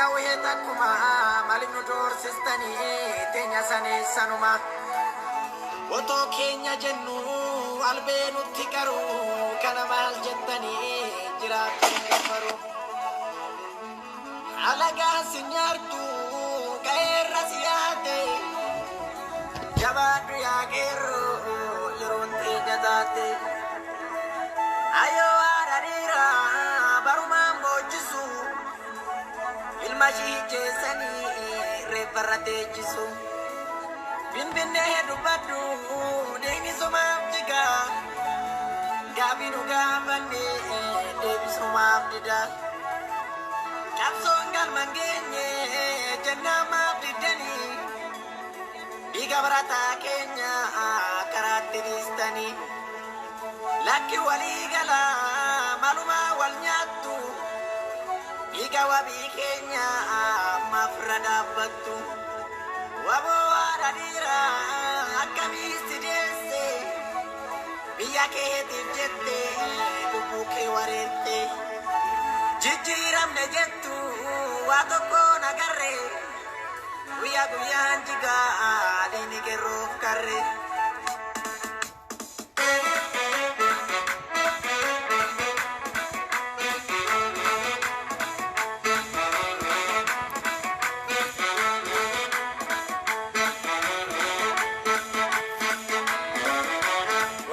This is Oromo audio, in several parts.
Qawwee takkuma maaliif nu doorsistanii teenya saneessanuma. Otoo keenya jennu albee nutti qaru kana maal jettanii jiraachuu baru. Alagaan si nyaartu qeerra si yaate jabaadhu yaa qeerroo yeroon teenya taate. Ayoo haadha dhiiraa barumaan boojisu ilma ishii jeessanii reeffarra teechisu. Finfinnee dubbadhu deemni somaaf jiga gaaffii nu gaafanne deebisumaaf dida. Qabsoon galma hin geenye jennaan maaf diddanii dhiiga barataa keenya karaatti dhiistanii. Lakki walii galaa malumaa wal nyaattu dhiiga wabii keenya maaf irra dhaabbattu. Waboo haadha dhiiraa akkamii si deesse biyya keetiif jette lubbuu kee wareerte. Jijjiiramne jettu waa tokko nagarre guyyaa guyyaan jigaa diini qeerroof karre.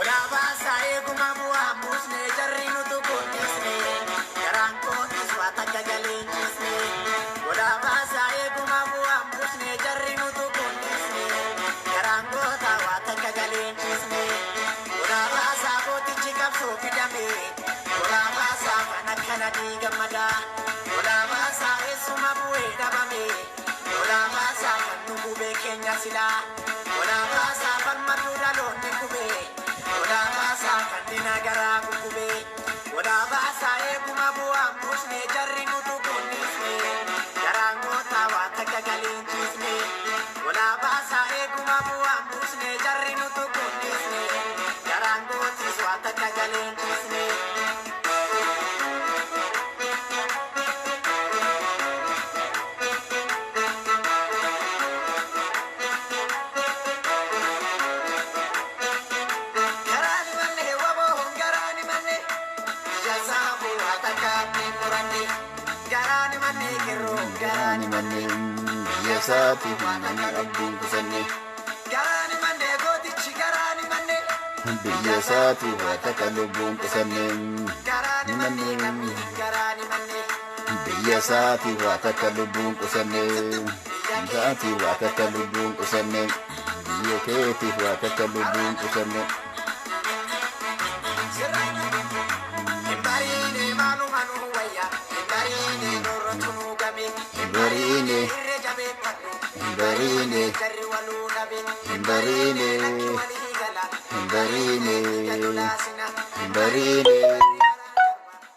Olaabaa eeguma bu'aa buusne jarri nutu kunisne garaan kootis waa takka galee ciisne. Olaabaa eeguma bu'aa buusne jarri nutu kunisne garaan koota waa takka galee ciisne. Olaabaa gootichi qabsoo fidame olaabaa kan akkana diigamada olaabaa eessuma bu'ee dhabame olaabaa kan nu gubee keenya silaa olaabaa falmaduu dhaloonni gubee. Olaabaasaa kan diina garaa gugubee Olaabaasaa eeguma bu'aan buusne jarri nutu kunnisne garaan gootaa waa takka galee ciisne. Olaabaasaa eeguma bu'aan buusne jarri nutu kunnisne garaan gootis waa takka galee ciisne. Garaani manne waboo garaani manne biyya saafuu waa takka hin muranne garaani manne qeerroo garaani Garaani manne. manneen biyya isaatiif namni abdiin kusanne Garaani manne gootichi garaani manne biyya isaatiif waa takka lubbuun qusanne garaani manne lammii garaani manne biyya isaatiif waa takka lubbuun qusanne isaatiif waa takka lubbuun qusanne biyya keetiif waa takka lubbuun qusanne. Hin bariine maaluma nu wayya hin bariine nurratu nu game Hin bariine irree jabeeffadhu hin bariine jarri waluu dhabe hin bariine lakki walii gala hin bariine gadulaasina hin bariine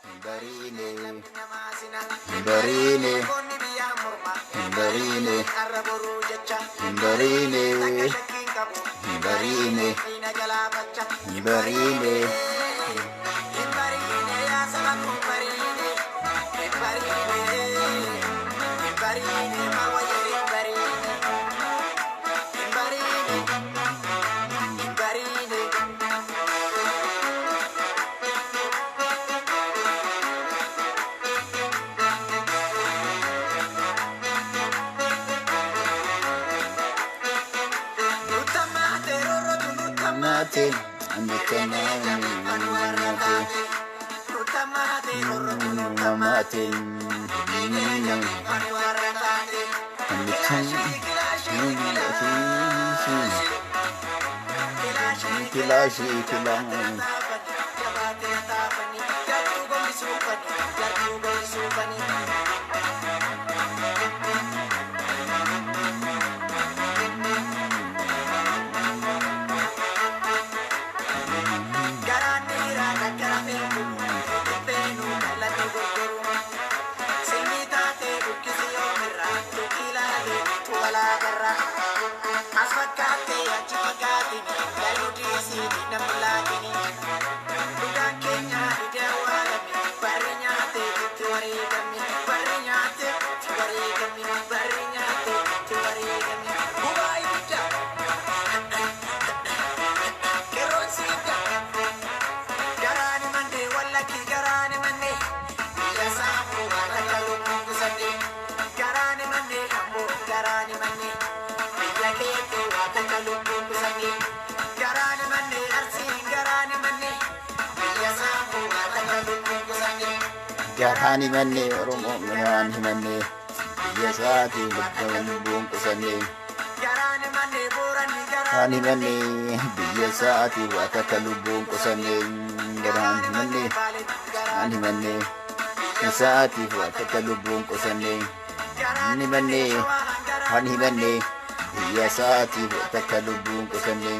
hin bariine namaasina hin bariine goonni biyyaa morma hin bariine har'a boruu jecha hin bariine takka shakkiin qabu hin bariine diina jalaafacha hin bariine. Hin bariine yaa saba koo bariine hin bariine hin bariine maal wayya hin bariine hin bariine hin bariine. Nuttamaate roorrotu nuttamaate Namaate warra taate nuttamaate roorrotu nuttamaate warra taate kilaashii kilaashii kilaashii kilaashii Kilaashii kilaa jabaatee taafani jartuu gombisuufani jartuu gombisuufani. Garaan dhiiraa dhaggara feetu feenu kallattii gurguru silmii taatee buqqisi yoomirraa tuqii laalee tu walaa garra as fakkaattee achi fakkaatini galu dhiisiini namni laatini dhugaan keenya didee awwaalame barri nyaatee itti wareegame barri. Garaan himanne, Oromoo garaan himanne, biyya isaatiif lubbuun qusanne. Garaan himanne, biyya isaatiif waa takka lubbuun qusanne. Garaan himanne, garaan himanne, biyya isaatiif waa takka lubbuun qusanne. Garaan himanne, garaan himanne, biyya isaatiif waa takka lubbuun qusanne.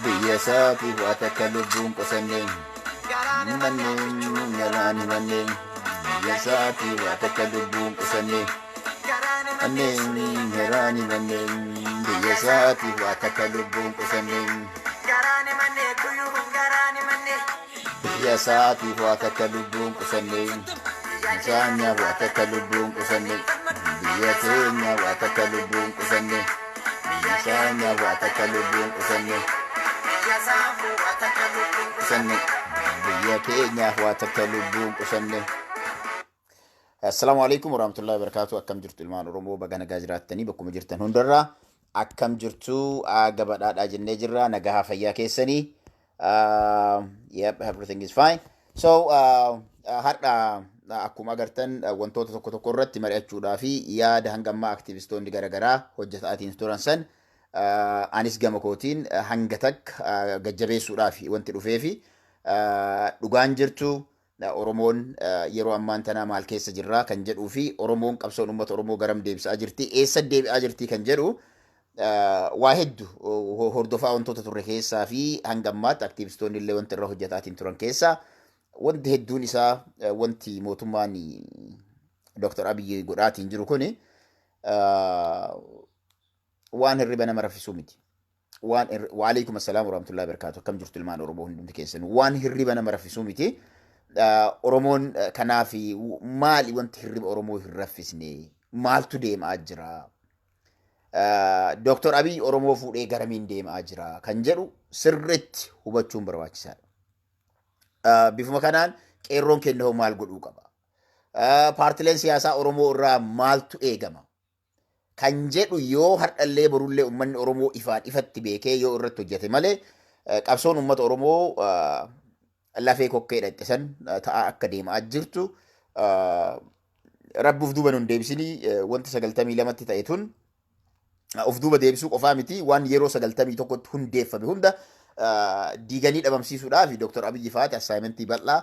Biyya isaatiif waa takka lubbuun qusanne. Himanne, garaan himanne, biyya isaatiif waa takka lubbuun qusanne. Himanne, garaan himanne, biyya isaatiif waa takka lubbuun qusanne. Biyya isaatiif waa takka lubbuun qusanne. Isaanyaaf waa takka lubbuun qusanne. Biyya keenyaaf waa takka lubbuun qusanne. Biyya isaanyaaf waa takka lubbuun qusanne. Qusanne. Biyya keenyaaf waa takka lubbuun qusanne. Assalaamu alaikum warahmatullahi wabarakatuh. Akkam jirtu ilmaan Oromoo? Baga nagaa jiraattanii bakkuma jirtan hundarraa. Akkam jirtu? Gabadhaadhaa jennee jirra. Nagaa fayyaa keessanii. Yep, everything is fine. So, har'a akkuma agartan wantoota tokko tokko irratti mari'achuudhaa fi yaada hanga ammaa aktivistoonni garaagaraa hojjetaatiin turan san anis gama kootiin hanga takka gajjabeessuudhaaf wanti dhufeefi dhugaan jirtu Oromoon yeroo ammaan tanaa maal keessa jirra kan jedhuu fi Oromoon qabsoon uummata Oromoo garam deebisaa jirti, eessa deebi'aa jirti kan jedhu waa hedduu hordofaa wantoota turre keessaa fi hanga ammaatti aktivistoonni illee wanti irra hojjetaatiin turan keessaa wanti hedduun isaa wanti mootummaan Dr. Abiyyi godhaatiin jiru kuni waan hirriba nama raffisuu miti. Waan waalaikum assalaam warahmatullahi wabarakatuh. Akkam jirtu ilmaan Oromoo hundumti keessan? Waan hirriba nama raffisuu miti. Oromoon kanaaf maali wanti hirriba Oromoo hin raffisne? Maaltu deemaa jira? Dr. Abiy Oromoo fuudhee garamiin deemaa jira kan jedhu sirriitti hubachuun barbaachisaadha. Bifuma kanaan qeerroon keenya hoo maal godhuu qaba? Paartileen siyaasaa Oromoo irraa maaltu eegama? Kan jedhu yoo har'allee borullee uummanni Oromoo ifaan ifatti beekee yoo irratti hojjete malee qabsoon uummata Oromoo lafee kokkee dhaqqisan ta'aa akka deemaa jirtu rabbuuf duuba nun deebisinii. Wanti 92tti ta'e tun of duuba deebisuu qofaa miti, waan yeroo 91tti hundeeffame hunda diiganii dhabamsiisuudhaaf Dr. Abiyyi faati assignmentii bal'aa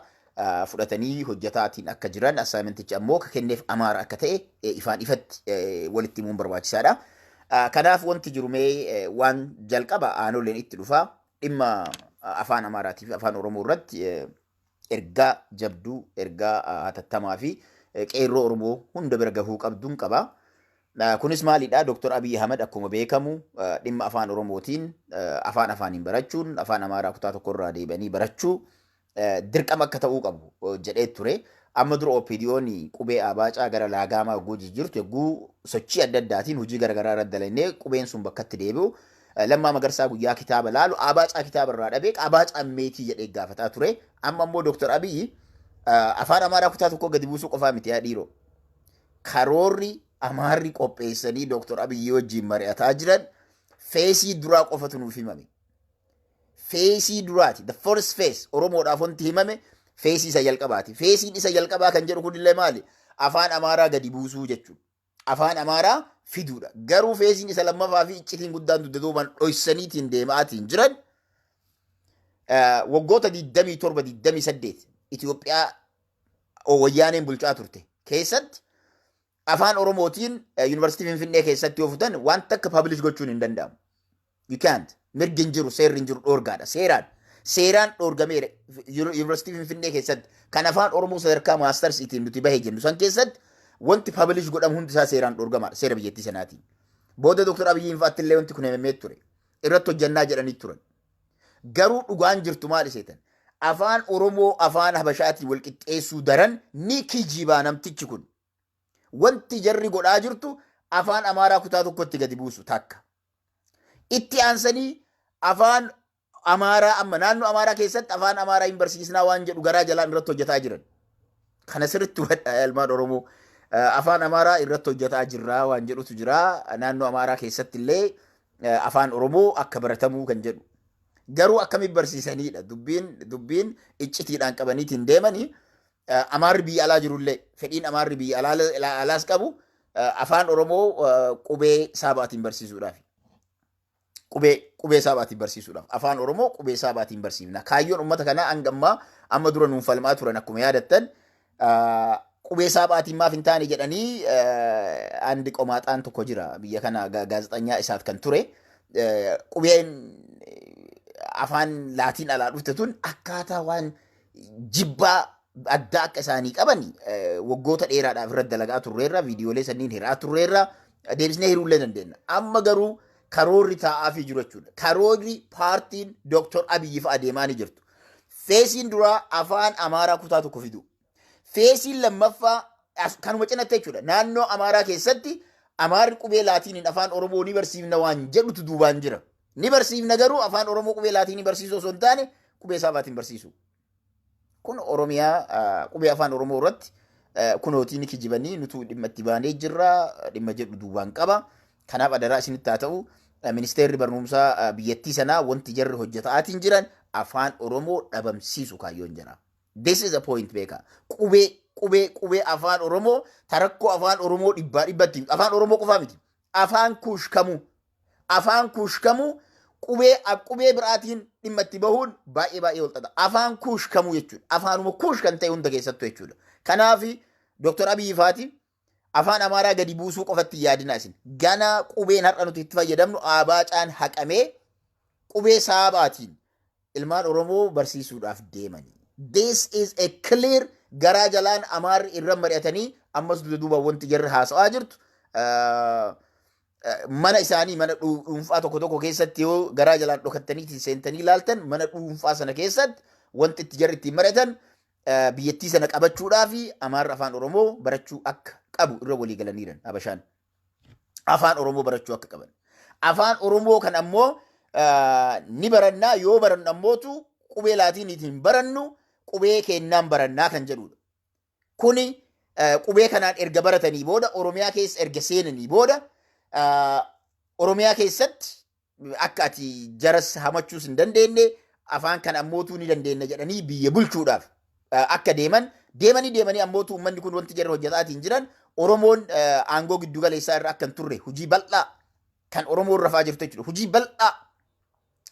fudhatanii hojjetaatiin akka jiran, assignmentichi ammoo akka kenneef Amaara akka ta'e ifaan ifatti walitti himuun barbaachisaadha. Kanaaf wanti jiru mee waan jalqaba aanoleen itti dhufaa dhimma afaan Amaaraatii fi afaan Oromoo irratti ergaa jabduu, ergaa hatattamaa fi qeerroo Oromoo hunda bira gahuu qabduun qaba. Kunis maalidha? Dr. Abiy Ahmed akkuma beekamu dhimma afaan Oromootiin afaan afaaniin barachuun afaan Amaaraa kutaa tokkorraa deebi'anii barachuu dirqama akka ta'uu qabu jedhee ture. Amma dura OPDO'n qubee Abaacaa gara Laagaamaa yogguu jijjiirtu, yogguu sochii adda addaatiin hojii garaagaraa irratti dalagnee qubeen sun bakkatti deebi'u. Lammaa Magarsaa guyyaa kitaaba laalu Abaacaa kitaaba irraa dhabee Abaacaan meetii jedhee gaafataa ture. Amma immoo Dr. Abiyyi afaan Amaaraa kutaa tokko gadi buusuu qofaa miti yaa dhiiroo. Karoorri Amaarri qopheessanii Dr. Abiyyi wajjin mari'ataa jiran phaseii duraa qofatu nuuf himame. Phaseii duraati. The first phase Oromoodhaaf wanti himame phaseii isa jalqabaati. Phaseiin isa jalqabaa kan jedhu kunillee maali? Afaan Amaaraa gadi buusuu jechuudha. Afaan Amaaraa fiduudha. Garuu phaseiin isa lammaffaa fi iccitiin guddaan dugda duubaan dhoysaniitiin deemaatiin jiran waggoota 27 28 Itoophiyaa wayyaaneen bulchaa turte keessatti afaan Oromootiin Yuunivarsiitii Finfinnee keessatti yoo futan waan takka publish gochuun hin danda'amu. You can't. Mirgi hin jiru, seerri hin jiru, dhoorgaadha. Seeraan. Seeraan dhoorgameera. Yuunivarsiitii Finfinnee keessatti kan afaan Oromoo sadarkaa masters ittiin nuti bahe jennu san keessatti wanti publish godhamu hundi isaa seeraan dhoorgamaadha. Seera biyyattii sanaatiin. Booda Dr. Abiyyiin fa'aatti illee wanti kun himamee ture. Irratti hojjannaa jedhanii turan. Garuu dhugaan jirtu maal iseetan? Afaan Oromoo afaan Habashaatiin wal qixxeessuu daran ni kijibaa namtichi kun. Wanti jarri godhaa jirtu afaan Amaaraa kutaa tokkotti gadi buusu takka. Itti aansanii afaan Amaaraa amma naannoo Amaaraa keessatti afaan Amaaraa hin barsiisnaa waan jedhu garaa jalaan irratti hojjetaa jiran. Kana sirriitti hubadhaa ilmaan Oromoo. Afaan Amaaraa irratti hojjetaa jirraa waan jedhutu jira. Naannoo Amaaraa keessatti illee afaan Oromoo akka baratamuu kan jedhu. Garuu akkamitti barsiisanidha. Dubbiin iccitiidhaan qabaniitiin deemanii, Amaarri biyya alaa jirullee, fedhiin Amaarri biyya alaas qabu afaan Oromoo qubee Saabaatiin barsiisuudhaaf. Qubee Saabaatiin barsiisuudhaaf. Afaan Oromoo qubee Saabaatiin barsiifna. Kaayyoon uummata kanaa hanga ammaa, amma dura nuun falmaa turan, akkuma yaadattan, qubee Saabaatiin maaf hin taane jedhanii. Andi qomaaxaan tokko jira biyya kana, gaazexanyaa isaat kan ture. Qubeen afaan Laatiin alaa dhufte tun akkaataa waan jibbaa addaa akka isaanii qaban waggoota dheeraadhaaf irratti dalagaa turreerra, viidiyoolee sanniin hiraa turreerra, deebisnee hiruullee dandeenya. Amma garuu karoorri taa'aafii jiru jechuudha. Karoorri paartiin Dooktor Abiyyi fa'a deemaa ni jirtu. Phaseiin duraa afaan Amaaraa kutaa 1 fidu. Phaseiin lammaffaa kanuma cinatti jechuudha. Naannoo Amaaraa keessatti Amaarri qubee Laatiiniin afaan Oromoo ni barsiifna waan jedhutu duubaan jira. Ni barsiifna, garuu afaan Oromoo qubee Laatiinii barsiisuu osoo hin taane qubee Saabaatiin barsiisu. Kun Oromiyaa qubee afaan Oromoo irratti kunootii ni kijibanii, nutu dhimma itti baanee jirra dhimma jedhu duubaan qaba. Kanaaf adaraa isinitti haa ta'u, ministeerri barnoomsaa biyyattii sanaa wanti jarri hojjetaatiin jiran afaan Oromoo dhabamsiisu kaayyoon jira. This is a point, beeka. Qubee afaan Oromoo tarakkoo afaan Oromoo dhibbaa dhibbatti, afaan Oromoo qofaa miti. Afaan Kuush kamuu, afaan Kuush kamuu qubee biraatiin dhimma itti bahuun baay'ee baay'ee ol xaxa. Afaan Kuush kamuu jechuudha. Afaanuma Kuush kan ta'e hunda keessattuu jechuudha. Kanaaf Dr. Abiyyi faati afaan Amaaraa gadi buusuu qofatti yaadina isin. Gana qubeen har'a nuti itti fayyadamnu Aabaacaan haqamee qubee Saabaatiin ilmaan Oromoo barsiisuudhaaf deemanii. This is a clear, garaa jalaan Amaarri irra mari'atanii, ammas dugda duuba wanti jarri haasa'aa jirtu mana isaanii, mana dhuunfaa tokko tokko keessatti yoo garaa jalaan dhokattanii seentanii ilaaltan, mana dhuunfaa sana keessatti wanti itti jarri ittiin mari'atan biyyattii sana qabachuudhaa fi Amaarri afaan Oromoo barachuu akka qabu irra walii galaniiran, Habashaan. Afaan Oromoo barachuu akka qaban. Afaan Oromoo kan ammoo ni barannaa, yoo barannu ammootu qubee Laatiiniitiin barannu, qubee kennaan barannaa kan jedhudha. Kuni qubee kanaan erga baratanii booda, Oromiyaa keessa erga seenanii booda, Oromiyaa keessatti akka ati jaras hamachuus hin dandeenye, afaan kana ammootuu ni dandeenya jedhanii biyya bulchuudhaaf akka deeman, deemanii deemanii ammootu uummanni kun wanti jarri hojjetaatiin jiran Oromoon aangoo giddu galeessaa irra akka hin turre hojii bal'aa kan Oromoo irra fa'aa jirtu jechuudha. Hojii bal'aa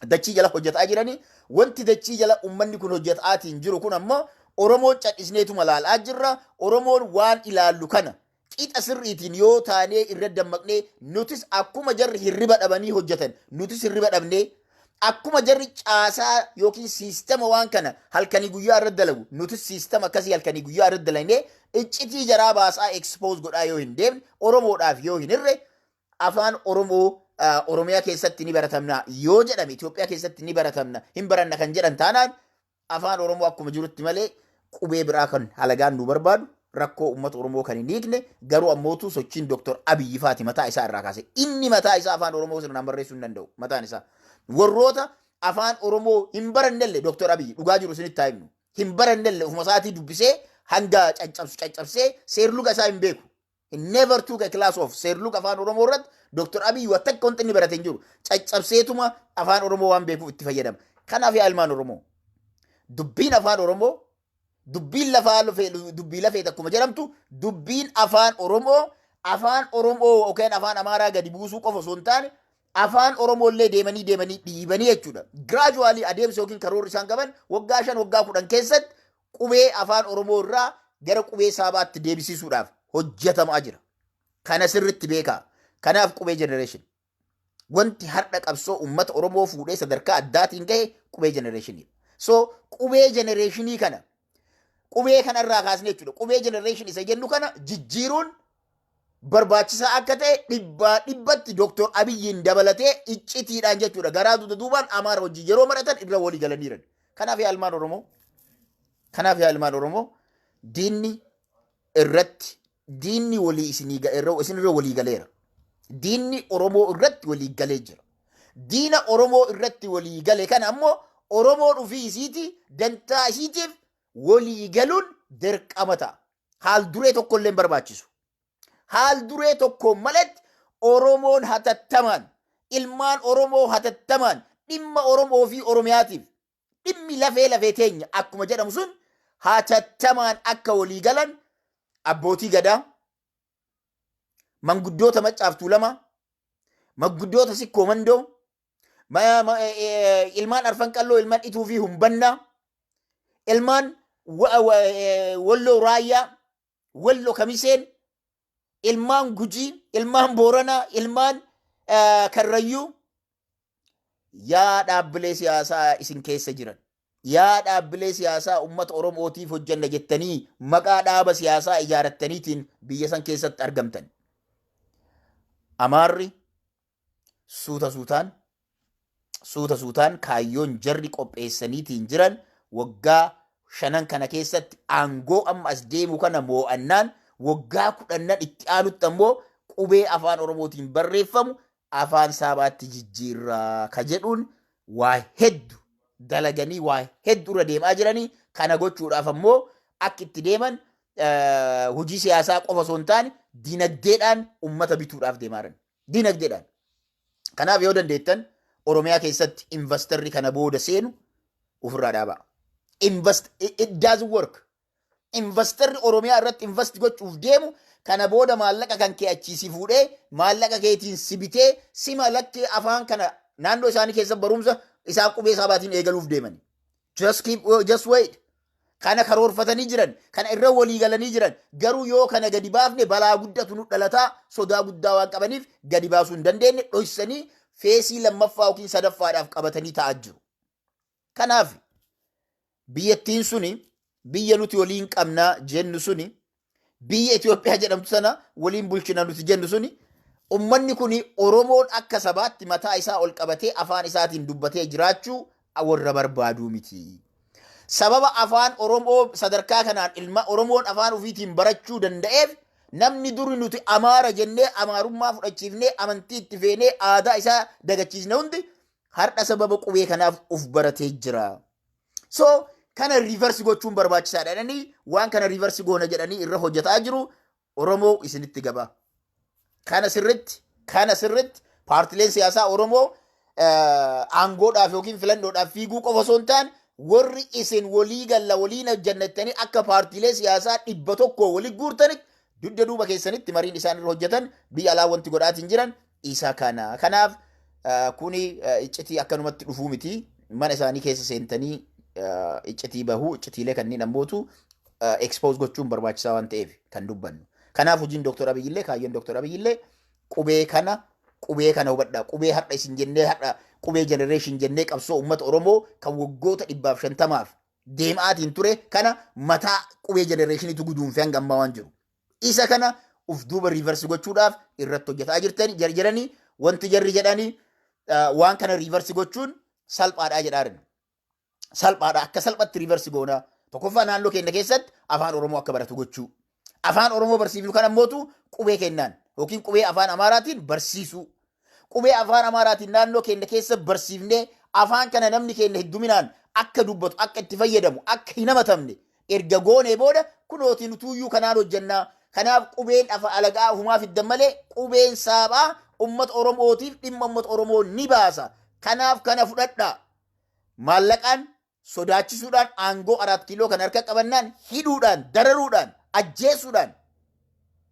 dachii jala hojjetaa jiranii, wanti dachii jala uummanni kun hojjetaatiin jiru kun ammoo Oromoon cadhisneetuma laalaa jirra. Oromoon waan ilaallu kana qixa sirriitiin yoo taanee irra dammaqnee, nutis akkuma jarri hirriba dhabanii hojjetan nutis hirriba dhabnee, akkuma jarri caasaa yookiin siistama waan kana halkanii guyyaa irra dalagu nutis siistama akkasii halkanii guyyaa irra dalagnee iccitii jaraa baasaa expose godhaa yoo hin deemne, Oromoodhaaf yoo hin hirre, afaan Oromoo Oromiyaa keessatti ni baratamna yoo jedhame, Itoophiyaa keessatti ni baratamna, hin baranna kan jedhan taanaan, afaan Oromoo akkuma jirutti malee qubee biraa kan halagaan nu barbaadu rakkoo uummata Oromoo kan hin hiikne, garuu ammootu sochiin Dr. Abiyyi faati mataa isaa irraa kaase, inni mataa isaa afaan Oromoo sirnaan barreessuu hin danda'u mataan isaa. Warroota afaan Oromoo hin barannelle, Dr. Abiyyi dhugaa jiru isinitti haa himnu, hin barannelle, ofuma isaatii dubbisee hanga caccabsu caccabsee seerluga isaa hin beeku. He never took a class of seerluga afaan Oromoo irratti. Dr. Abiyyi waan takka wanti inni barate hin jiru. Caccabseetuma afaan Oromoo waan beekuuf itti fayyadama. Kanaaf yaa ilmaan Oromoo, dubbiin afaan Oromoo dubbiin lafaa dubbii lafee akkuma jedhamtu, dubbiin afaan Oromoo afaan Oromoo yookaan afaan Amaaraa gadi buusuu qofa osoo hin taane, afaan Oromoo illee deemanii deemanii dhiibanii jechuudha. Gradually adeemsa yookiin karoorri isaan qaban waggaa 5, waggaa 10 keessatti qubee afaan Oromoo irraa gara qubee Saabaatti deebisiisuudhaaf hojjetamaa jira. Kana sirritti beekaa. Kanaaf qubee generation. Wanti har'a qabsoo uummata Oromoo fuudhee sadarkaa addaatiin gahe qubee generationidha. So qubee generationii kana, qubee kanarraa kaasnee jechuudha. Qubee generation isa jennu kana jijjiiruun barbaachisaa akka ta'e dhibbaa dhibbatti Dr. Abiyyiin dabalatee iccitiidhaan jechuudha. Garaa dugda duubaan Amaara wajjin yeroo maratan irra walii galaniiran. Kanaaf yaa ilmaan Oromoo, kanaaf yaa ilmaan Oromoo, diinni irratti, diinni walii isinii isinirra walii galeera. Diinni Oromoo irratti walii galee jira. Diina Oromoo irratti walii gale kana ammoo Oromoon ofii isiiti dantaa isiitiif walii galuun dirqama ta'a. Haal duree tokko illee hin barbaachisu. Haal duree tokkoon malatti Oromoon hatattamaan, ilmaan Oromoo hatattamaan Dhimma Oromoo fi Oromiyaatiif dhimmi lafee lafee teenya akkuma jedhamu sun hatattamaan akka walii galan abbootii gadaa, manguddoota Maccaaf Tuulamaa, manguddoota Sikkoo Mandoo, ilmaan Arfan Qalloo, ilmaan Ituu fi Humbannaa, ilmaan Walloo Raayyaa, Walloo Kamiseen, ilmaan Gujii, ilmaan Booranaa, ilmaan Karrayyuu, yaa dhaabbilee siyaasaa isin keessa jiran, yaa dhaabbilee siyaasaa uummata Oromootiif hojjanna jettanii maqaa dhaaba siyaasaa ijaarattaniitiin biyya san keessatti argamtan. Amaarri suuta suutaan suuta suutaan kaayyoon jarri qopheessaniitiin jiran waggaa 5n kana keessatti aangoo amma as deemu kana moo'annaan, waggaa 10n itti aanutti ammoo qubee Afaan Oromootiin barreeffamu Afaan Saabaatti jijjiirraa ka jedhuun waa heddu dalaganii waa hedduu irra deemaa jiranii. Kana gochuudhaaf ammoo akka itti deeman hojii siyaasaa qofa osoo hin taane dinagdeedhaan ummata bituudhaaf deemaa jiran. Dinagdeedhaan. Kanaaf yoo dandeettan Oromiyaa keessatti investorri kana booda seenu ofirraa dhaabaa. Invest it doesn't work. Investorri Oromiyaa irratti invest gochuuf deemu kana booda maallaqa kan kee achii si fuudhee, maallaqa keetiin si bitee, sima lakkee afaan kana naannoo isaanii keessa barumsa isaan qubee Saabaatiin eegaluuf deemani. Just keep, just wait. Kana karoorfatanii jiran, kana irra walii galanii jiran, garuu yoo kana gadi baafne balaa guddatu nu dhalataa sodaa guddaa waan qabaniif gadi baasuu hin dandeenye, dhoysanii phase lammaffaa yookiin sadaffaadhaaf qabatanii taa'aa jiru. Kanaaf biyyattiin suni, biyya nuti waliin qabnaa jennu suni, biyya Itoophiyaa jedhamtu sana waliin bulchina nuti jennu suni, ummanni kun Oromoon akka sabaatti mataa isaa ol qabatee afaan isaatiin dubbatee jiraachuu warra barbaaduu miti. Sababa Afaan Oromoo sadarkaa kanaan ilma Oromoon afaan ofiitiin barachuu danda'eef, namni duri nuti Amaara jennee amaarummaa fudhachiifnee, amantii itti feenee, aadaa isaa dagachiisne hundi har'a sababa qubee kanaaf uf baratee jira. So kana reverse gochuun barbaachisaadha jedhanii, waan kana reverse goona jedhanii irra hojjetaa jiru. Oromoo isinitti gaba. Kana sirritti paartileen siyaasaa Oromoo aangoodhaaf yookiin filannoodhaaf fiiguu qofa osoo hin taane, warri isin walii galla waliin hojjannettanii akka paartiilee siyaasaa 100 walii guurtanitti dugda duuba keessanitti mariin isaan irra hojjetan, biyya alaa wanti godhaatiin jiran isa kana. Kanaaf kuni iccitii akkanumatti dhufuu miti. Mana isaanii keessa seentanii iccitii bahuu, iccitiilee kanneen ammootu expose gochuun barbaachisaa waan ta'eef kan dubbannu. Kanaaf hojiin Dr. Abiyyillee, kaayyoon Dr. Abiyyillee qubee kana hubadhaa. Qubee har'a isin jennee, har'a qubee generation jennee qabsoo uummata Oromoo kan waggoota 150f deemaatiin ture kana mataa qubee generationitu guduunfee hanga ammaa waan jiru. Isa kana uf duuba reverse gochuudhaaf irratti hojjetaa jirtani jedhanii, wanti jarri jedhanii waan kana reverse gochuun salphaadhaa jedhaa. Salphaadha, akka salphatti reverse goonaa. Tokkoffaa, naannoo keenya keessatti Afaan Oromoo akka baratu gochuu. Afaan Oromoo barsiifnu kan ammootu qubee kennaan yookiin qubee Afaan Amaaraatiin barsiisuu. Qubee Afaan Amaaraatiin naannoo keenya keessa barsiifnee afaan kana namni keenya hedduminaan akka dubbatu, akka itti fayyadamu, akka hin hamatamne erga goonee booda kunootii nutuuyyuu kanaan hojjannaa. Kanaaf qubeen afa alagaa ofumaa fiddan malee qubeen Saabaa uummata Oromootiif dhimma uummata Oromoo ni baasa. Kanaaf kana fudhadhaa. Maallaqaan sodaachisuudhaan, aangoo Araat Kiiloo kan harka qabannaan hidhuudhaan, dararuudhaan, ajjeesuudhaan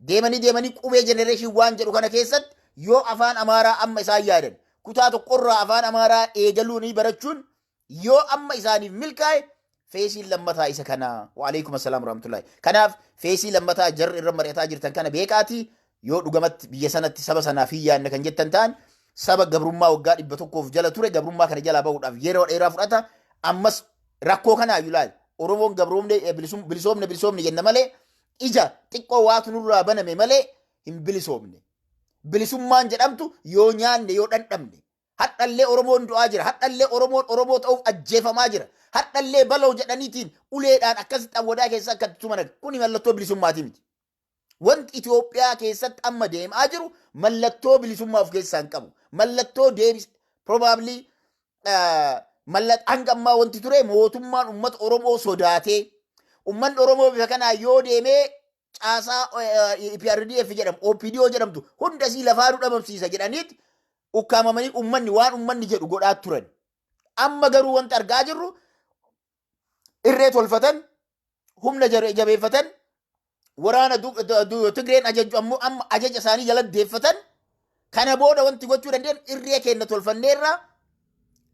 deemanii deemanii qubee generation waan jedhu kana keessatti yoo Afaan Amaaraa amma isaan yaadan kutaa tokkorraa Afaan Amaaraa eegaluunii barachuun yoo amma isaaniif milkaa'e, phaseiin lammataa isa kana. Waalaikum assalaam warahmatullahi. Kanaaf phase lammataa jarri irra mari'ataa jirtan kana beekaati. Yoo dhugamatti biyya sanatti saba sanaaf hin yaadne kan jettan ta'an, saba gabrummaa waggaa 100f jala ture, gabrummaa kana jalaa bahuudhaaf yeroo dheeraa fudhata. Ammas rakkoo kanaa iyyuu laal, Oromoon gabroomne bilisoomne bilisoomne jenna malee, ija xiqqoo waatu nurraa baname malee hin bilisoomne. Bilisummaan jedhamtu yoo nyaanne, yoo dhandhamne. Hadhallee Oromoon du'aa jira. Hadhallee Oromoon Oromoo ta'uuf ajjeefamaa jira. Hadhallee baloo jedhaniitiin uleedhaan akkasitti awwadaa keessa akka tuman, kuni mallattoo bilisummaatii miti. Wanti Itoophiyaa keessatti amma deemaa jiru mallattoo bilisummaa of keessaa hin qabu. Mallattoo deebis probably hanga ammaa wanti ture mootummaan uummata Oromoo sodaatee, uummanni Oromoo bifa kanaan yoo deemee caasaa EPRDF jedhamu, OPDO jedhamtu hunda isii lafaa nu dhabamsiisa jedhaniiti ukkaamamanii uummanni waan uummanni jedhu godhaa turan. Amma garuu wanti argaa jirru irree tolfatan, humna jabeeffatan, waraana Tigreen ajaju ammoo amma ajaja isaanii jala deeffatan. Kana booda wanti gochuu dandeenyu irree keenya tolfanneerra,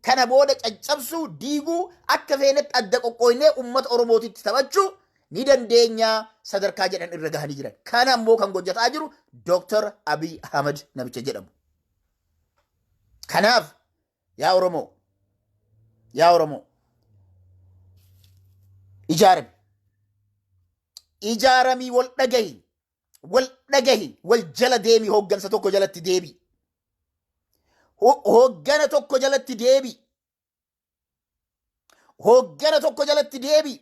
kana booda caccabsuu, diiguu, akka feenetti adda qoqqooynee uummata Oromootitti taphachuu ni dandeenya sadarkaa jedhan irra gahanii jiran. Kana ammoo kan hojjetaa jiru Dr. Abiy Ahmad namicha jedhamu. Kanaaf yaa Oromoo, yaa Oromoo, ijaarami. Ijaaramii wal dhagahi, wal dhagahi, wal jala deemi, hooggansa tokko jalatti deebi. Hooggana tokko jalatti deebi. Hooggana tokko jalatti deebi.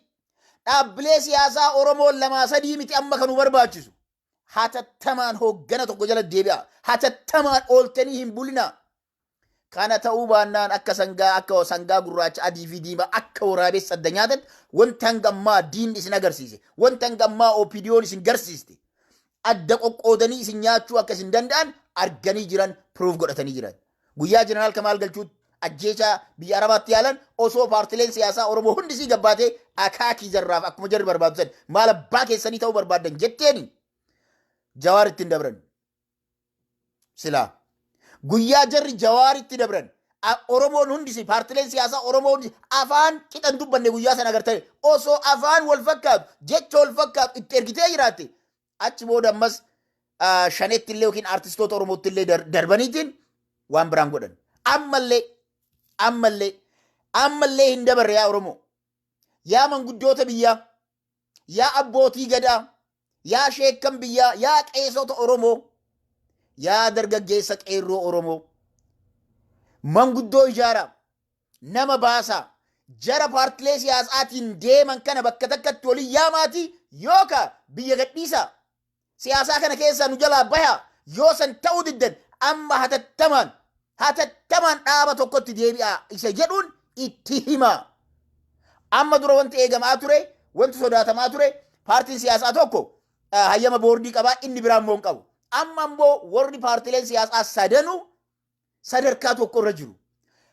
Dhaabbilee siyaasaa Oromoo lamaa sadii miti amma kan nu barbaachisu. Hatattamaan hooggana tokko jala deebi'a. Hatattamaan ooltanii hin bulinaa. Kana ta'uu baannaan akka sangaa gurraacha, adii fi diimaa, akka waraabessa adda nyaatan, wanta hanga ammaa diinni isin agarsiise, wanta hanga ammaa OPDO'n isin garsiiste, adda qoqqoodanii isin nyaachuu akka isin danda'an arganii jiran, proof godhatanii jiran. Guyyaa Jeneraal Kamaal Galchuu ajjeechaa biyya Arabaatti yaalan, osoo paartileen siyaasaa Oromoo hundi sii gabbaatee akaakii zarraaf akkuma jarri barbaadu san maal abbaa keessanii ta'uu barbaaddan jetteeni Jawaar ittiin dabran. Silaa guyyaa jarri Jawaaritti dabran Oromoon hundisi, paartileen siyaasaa Oromoo hundi afaan qixan dubbanne guyyaa sana agartanii. Osoo afaan wal fakkaatu, jecha wal fakkaatu itti ergitee jiraatte, achi booda ammas shanetti illee yookiin artistoota Oromootti illee darbaniitiin waan biraan godhan. Ammallee, ammallee, ammallee hin dabarre. Yaa Oromoo, yaa manguddoota biyyaa, yaa abbootii gadaa, yaa sheekkan biyyaa, yaa qeesota Oromoo, yaa dargaggeessa qeerroo Oromoo, manguddoo ijaaraa, nama baasaa, jara paartilee siyaasaatiin deeman kana bakka takkatti waliin yaamaatii yookaan biyya gadhiisaa, siyaasaa kana keessaa nu jalaa bahaa. Yoo san ta'uu diddan, amma hatattamaan, hatattamaan dhaaba tokkotti deebi'aa isa jedhuun itti himaa. Amma dura wanti eegamaa ture, wanti sodaatamaa ture, paartiin siyaasaa tokko hayyama boordii qabaa, inni biraa immoo hin qabu. Amma immoo warri paartileen siyaasaa sadanuu sadarkaa tokko irra jiru.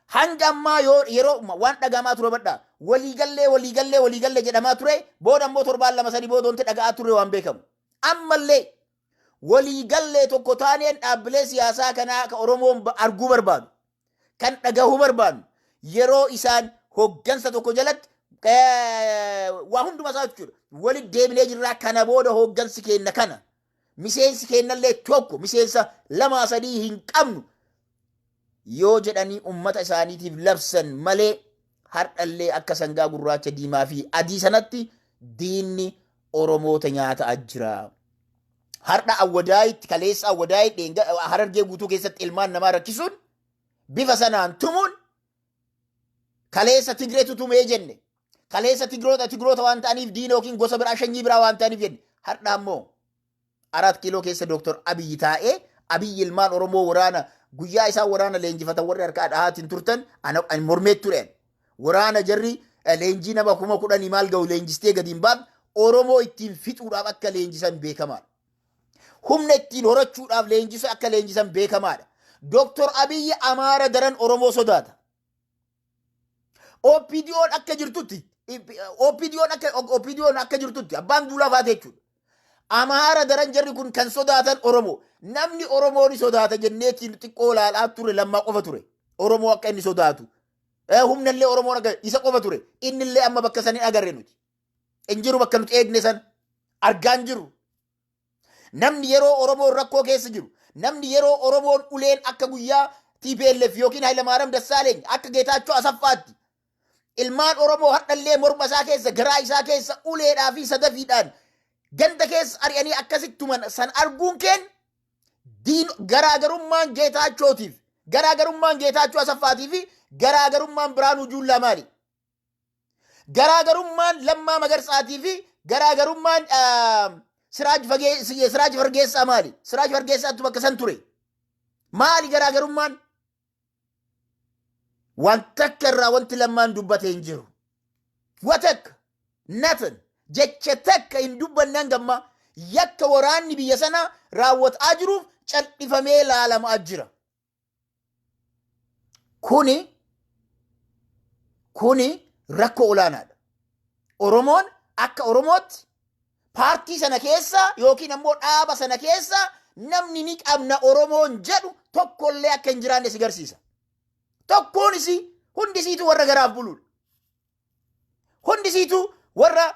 Hanga ammaa yoo yeroo waan dhagahamaa ture badhaa waliigallee, waliigallee, waliigallee jedhamaa ture, booda immoo torbaan 2-3 booda wanti dhaga'aa ture waan beekamu. Ammallee waliigallee tokko taaneen dhaabbilee siyaasaa kanaa ka Oromoon arguu barbaadu, kan dhagahuu barbaadu, yeroo isaan hoggansa tokko jalatti waa hunduma isaa jechuudha. Walitti deebinee jirraa, kana booda hoggansi keenya kana, miseensi keenyallee tokko, miseensa lamaa sadii hin qabnu yoo jedhanii ummata isaaniitiif labsan malee, hardhallee akka sangaa gurraacha, diimaa fi adii sanatti diinni Oromoota nyaataa jira. Har'a Awwadaayitti, kaleessa Awwadaayi, Harargee guutuu keessatti ilmaan namaa rakkisuun, bifa sanaan tumuun, kaleessa Tigreetu tumee jenne. Kaleessa Tigroota waan ta'aniif, diina yookiin gosa biraa, sanyii biraa waan ta'aniif jenne. Har'a ammoo Araat Kiiloo keessa Dooktor Abiyyi taa'ee, Abiyyi ilmaan Oromoo waraana guyyaa isaan waraana leenjifatan warri harkaa dhahaatiin turtan ani mormeet ture. Waraana jarri leenjii nama 10,000 maal ga'u leenjistee gadi hin baafne, Oromoo ittiin fixuudhaaf akka leenjisan beekamaadha. Humna ittiin horachuudhaaf leenjisu akka leenjisan beekamaadha. Dooktor Abiyyi Amaara daran Oromoo sodaata. OPDO'n akka jirtutti, OPDO'n akka jirtutti abbaan duulaa faate jechuudha. Amaara daran jarri kun kan sodaatan Oromoo. Namni Oromoo ni sodaata jenneetiin xiqqoo ilaalaa ture Lammaa qofa ture. Oromoo akka inni sodaatu. Humnallee Oromoon akka isa qofa ture. Innillee amma bakka san hin agarre nuti. Hin jiru, bakka nuti eegne san argaa hin jirru. Namni yeroo Oromoon rakkoo keessa jiru, namni yeroo Oromoon uleen akka guyyaa TPLF yookiin Hayilamaariyaam Dassaaleeny, akka Geetaachoo Asaffaatti ilmaan Oromoo hadhallee morma isaa keessa, garaa isaa keessa uleedhaa fi sadafiidhaan ganda keessa ari'anii akkasitti tuman san arguun keen diin garaagarummaan Geetaachootiif, garaagarummaan Geetaachoo Asaffaatii fi garaagarummaan Biraanuu Juullaa maali? Garaagarummaan Lammaa Magarsaatii fi garaagarummaan Siraaj Fargeessaa maali? Siraaj Fargeessaatu bakka san ture. Maali garaagarummaan? Waan takka irraa wanti Lammaan dubbate hin jiru. Watakka, nothing, jecha takka hin dubbanne. Hanga yakka waraanni biyya sanaa raawwataa jiruuf cal'ifamee laalamaa jira. Kuni Kuni rakkoo olaanaadha. Oromoon akka Oromootti paartii sana keessa yookiin ammoo dhaaba sana keessa namni ni qabna Oromoon jedhu tokkollee akka hin jiraanne si garsiisa. Tokkoon isii hundisiitu warra garaaf buluudha. Hundisiitu warra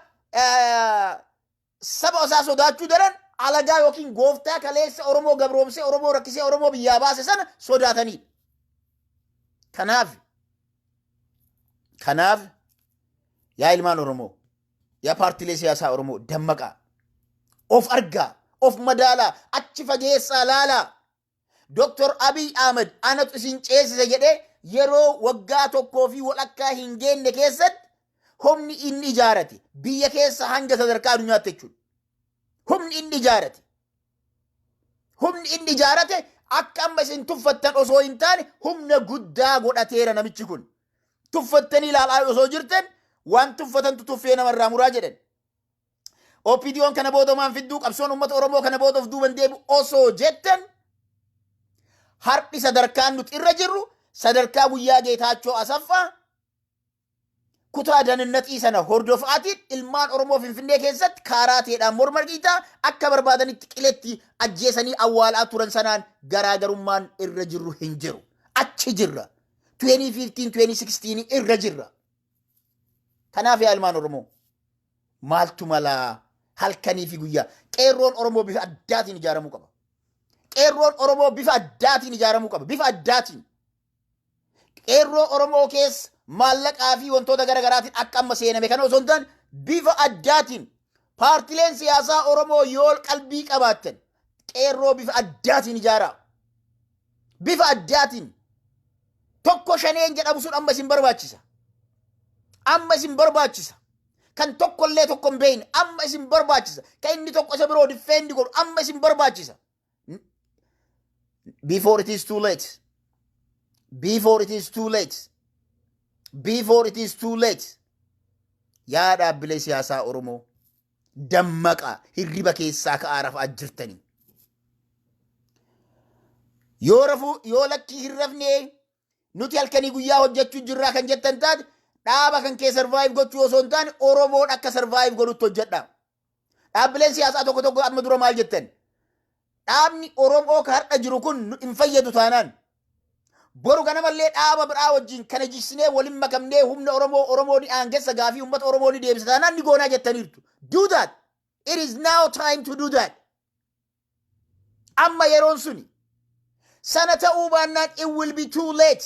saba isaa sodaachuu daran alagaa yookiin gooftaa kaleessa Oromoo gabroomsee, Oromoo rakkisee, Oromoo biyyaa baase sana sodaatanidha. Kanaaf yaa ilmaan Oromoo, yaa paartiilee siyaasaa Oromoo, dammaqaa. Of argaa, of madaalaa, achi fageessaa laalaa. Dr. Abiy Ahmed anatu isin ceesise jedhee yeroo waggaa tokkoo fi walakkaa hin geenne keessatti humni inni ijaarate biyya keessa hanga sadarkaa addunyaatti jechuudha. Humni inni ijaarate. Humni inni ijaarate akka amma isin tuffattan osoo hin taane humna guddaa godhateera namichi kun. Tuffattanii ilaalaa osoo jirtan waan tuffatantu tuffee namarraa muraa jedhan. OPDO'n kana booda maan fidduu, qabsoon uummata Oromoo kana booda of duuban deebi'u osoo jettan, har'i sadarkaan nuti irra jirru sadarkaa guyyaa Geetaachoo Asaffaa kutaa daninnaxii sana hordofaatiin ilmaan Oromoo Finfinnee keessatti kaaraateedhaan morma dhiitaa akka barbaadanitti qiletti ajjeesanii awwaalaa turan sanaan garaagarummaan irra jirru hin jiru. Achi jirra. 2015 2016 irra jirra. Kanaaf yaa ilmaan Oromoo, maaltu malaa? Halkanii fi guyyaa qeerroon Oromoo bifa addaatiin ijaaramuu qaba. Qeerroon Oromoo bifa addaatiin ijaaramuu qaba. Bifa addaatiin. Qeerroo Oromoo keessa maallaqaa fi wantoota garaagaraatiin akka amma seename kana osoo hin taane, bifa addaatiin paartileen siyaasaa Oromoo yoo qalbii qabaattan qeerroo bifa addaatiin ijaaraa. Bifa addaatiin tokko shaneen jedhamu sun amma isin barbaachisa. Amma isin barbaachisa. Kan tokkollee tokko hin beekne amma isin barbaachisa. Kan inni tokko isa biroo defend godhu amma isin barbaachisa. Before it is too late. Before it is too late. Before it is too late. Yaa dhaabbilee siyaasaa Oromoo, dammaqa, hirriba keessaa ka'aa, rafaa jirtanii. Yoo rafuu yoo lakkii hin rafnee, nuti halkanii guyyaa hojjechuu jirraa kan jettan taate, dhaaba kan kee survive gochuu osoo hin taane Oromoon akka survive godhutti hojjedha. Dhaabbileen siyaasaa tokko tokko amma dura maal jettan? Dhaabni Oromoo ka har'a jiru kun hin fayyadu taanaan, boru ganamallee dhaaba biraa wajjin kana jigsinee waliin makamnee humna Oromoo, Oromoo ni aangessa, gaafii uummata Oromoo ni deebisa taanaan ni goonaa jettaniirtu. Do that. It is now time to do that. Amma yeroon suni. Sana ta'uu baannaan it will be too late.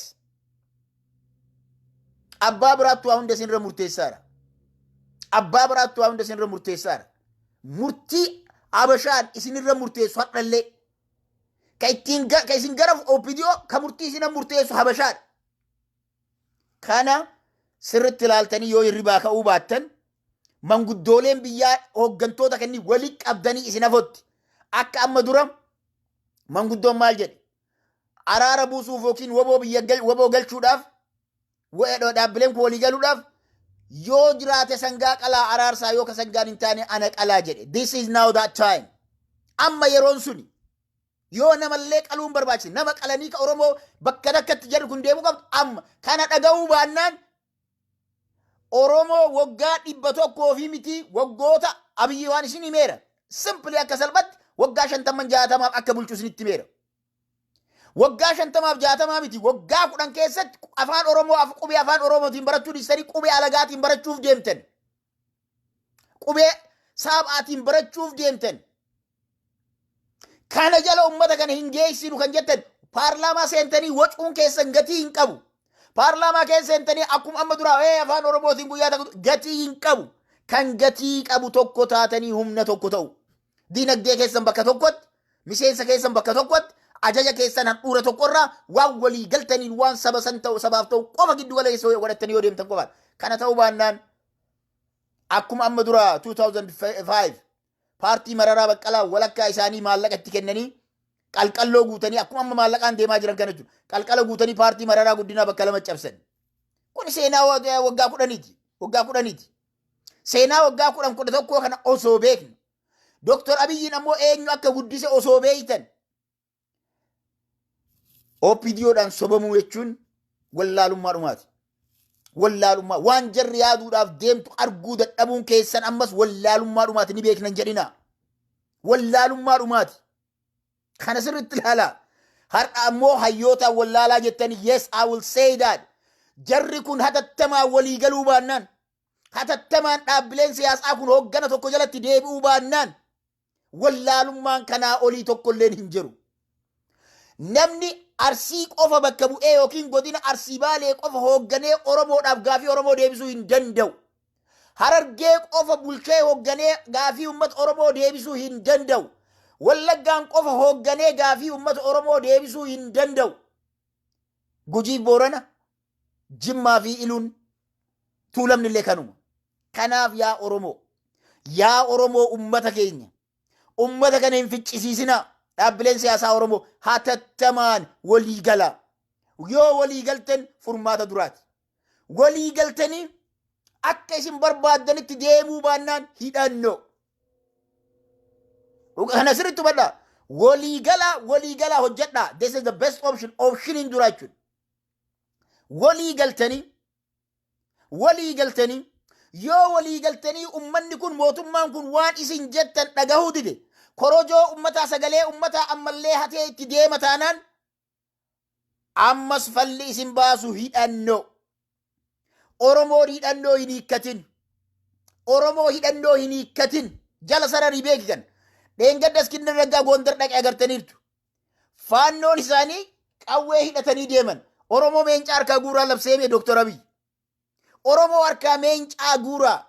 Abbaa biraattu waa hunda isinirra murteessaadha. Abbaa biraattu waa hunda isinirra murteessaadha. Murtii Abashaan isinirra murteessu hadhallee. Ka ittiin ka isin gara OPDO ka murtii isin murteessu Habashaadha. Kana sirritti ilaaltanii yoo hirribaa ka'uu baattan, manguddooleen biyyaa hooggantoota kanneen walii qabdanii isin hafotti. Akka amma dura manguddoon maal jedhe? Araara buusuuf yookiin waboo biyya waboo galchuudhaaf, dhaabbileen kun walii galuudhaaf, yoo jiraate sangaa qalaa araarsaa, yoo ka sangaan hin taane ana qalaa jedhe. This is now that time. Amma yeroon suni. Yoo namallee qaluun barbaachise nama qalanii ka Oromoo bakka takkatti jedhu kun deemuu qabdu amma. Kana dhaga'uu baannaan Oromoo waggaa 100 fi miti, waggoota Abiyyi waan isin himeera. Simply akka salphatti waggaa 50 60f akka bulchu isinitti himeera. Waggaa 50f 60 miti, waggaa 10 keessatti afaan Oromoo, qubee afaan Oromootiin barachuu dhiistanii qubee alagaatiin barachuuf deemtan. Qubee saabaatiin barachuuf deemtan. Kana jala ummata kana hin geessinu kan jettan, paarlaamaa seentanii wacuun keessan gatii hin qabu. Paarlaamaa keessa seentanii akkuma amma duraa afaan Oromootiin guyyaa tokko gatii hin qabu. Kan gatii qabu tokko taatanii humna tokko ta'u. Dinagdee keessan bakka tokkotti, miseensa keessan bakka tokkotti, ajaja keessan handhuura tokkorraa waan walii galtaniin waan saba san ta'u, sabaaf ta'u qofa giddu gala keessa godhattanii yoo deemtan qofaadha. Kana ta'uu baannaan akkuma amma dura 2005 paartii Mararaa Baqqalaa walakkaa isaanii maallaqa itti kennanii qalqalloo guutanii, akkuma amma maallaqaan deemaa jiran kana jechuudha. Qalqala guutanii paartii Mararaa Guddinaa bakka lama cabsan. Kun seenaa waggaa 10ti. Waggaa 10ti. Seenaa waggaa 10 11 kana osoo beeknu, Dooktor Abiyyiin ammoo eenyu akka guddise osoo beektan, OPDOdhaan sobamuu jechuun wallaalummaa dhumaati. Wallaalummaa waan jarri yaaduudhaaf deemtu arguu dadhabuun keessan ammas wallaalummaa dhumaati, ni beeknan jedhina. Wallaalummaa dhumaati. Kana sirriitti ilaalaa. Har'a ammoo hayyootaan wallaalaa jettanii, yes, I will say that. Jarri kun hatattamaan walii galuu baannaan, hatattamaan dhaabbileen siyaasaa kun hooggana tokko jalatti deebi'uu baannaan, wallaalummaan kanaa olii tokkolleen hin jiru. Namni Arsii qofa bakka bu'ee yookiin godina Arsii Baalee qofa hoogganee Oromoodhaaf gaafii Oromoo deebisuu hin danda'u. Harargee qofa bulchee hoogganee gaafii uummata Oromoo deebisuu hin danda'u. Wallaggaan qofa hoogganee gaafii uummata Oromoo deebisuu hin danda'u. Gujii, Boorana, Jimmaa fi Iluun, Tuulamni illee kanuma. Kanaaf yaa Oromoo, yaa Oromoo, uummata keenya, uummata kana hin ficcisiisinaa. Dhaabbileen siyaasaa Oromoo hatattamaan walii galaa. Yoo walii galtan furmaata duraati. Walii galtanii akka isin barbaaddanitti deemuu baannaan hidhannoo. Kana sirriitti hubadhaa. Walii galaa, walii galaa hojjedhaa. This is the best option. Optioniin dura jechuudha. Walii galtanii, walii galtanii, yoo walii galtanii ummanni kun, mootummaan kun waan isin jettan dhagahuu dide, korojoo ummataa, sagalee ummataa ammallee hatee itti deema taanaan, ammas falli isin baasu hidhannoo. Oromoon hidhannoo hin hiikkatin. Oromoo hidhannoo hin hiikkatin. Jala sararii beekikan. Dheengadda Iskindir Naggaa Gondar dhaqee agartaniirtu. Faannoon isaanii qawwee hidhatanii deeman. Oromoo meencaa harkaa guuraa labseeme Dooktar Abiy. Oromoo harkaa meencaa guuraa.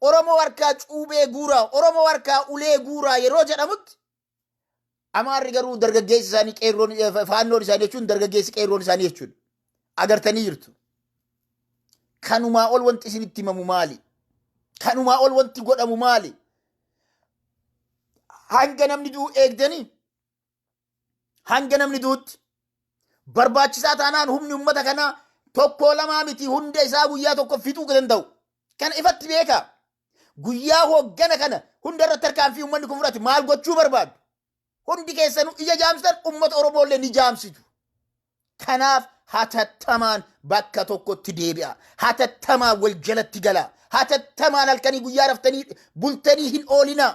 Oromoo harkaa cuubee guuraa. Oromoo harkaa ulee guuraa yeroo jedhamutti, Amaarri garuu dargaggeessi isaanii qeerroon, faannoon isaanii jechuun dargaggeessi qeerroon isaanii jechuudha. Agartanii jirtu. Kanumaa ol wanti isinitti himamu maali? Kanumaa ol wanti godhamu maali? Hanga namni du'u eegdanii, hanga namni du'utti barbaachisaa taanaan humni uummata kanaa tokko lamaa miti, hunda isaa guyyaa tokko fixuu danda'u. Kana ifatti beekaa. Guyyaa hooggana kana hunda irratti tarkaanfii uummanni kun fudhate maal gochuu barbaadu? Hundi keessanuu ija jaamsitan, uummata Oromoo illee ni jaamsitu. Kanaaf hatattamaan bakka tokkotti deebi'a. Hatattamaan wal jalatti gala. Hatattamaan halkanii guyyaa raftanii bultanii hin oolinaa.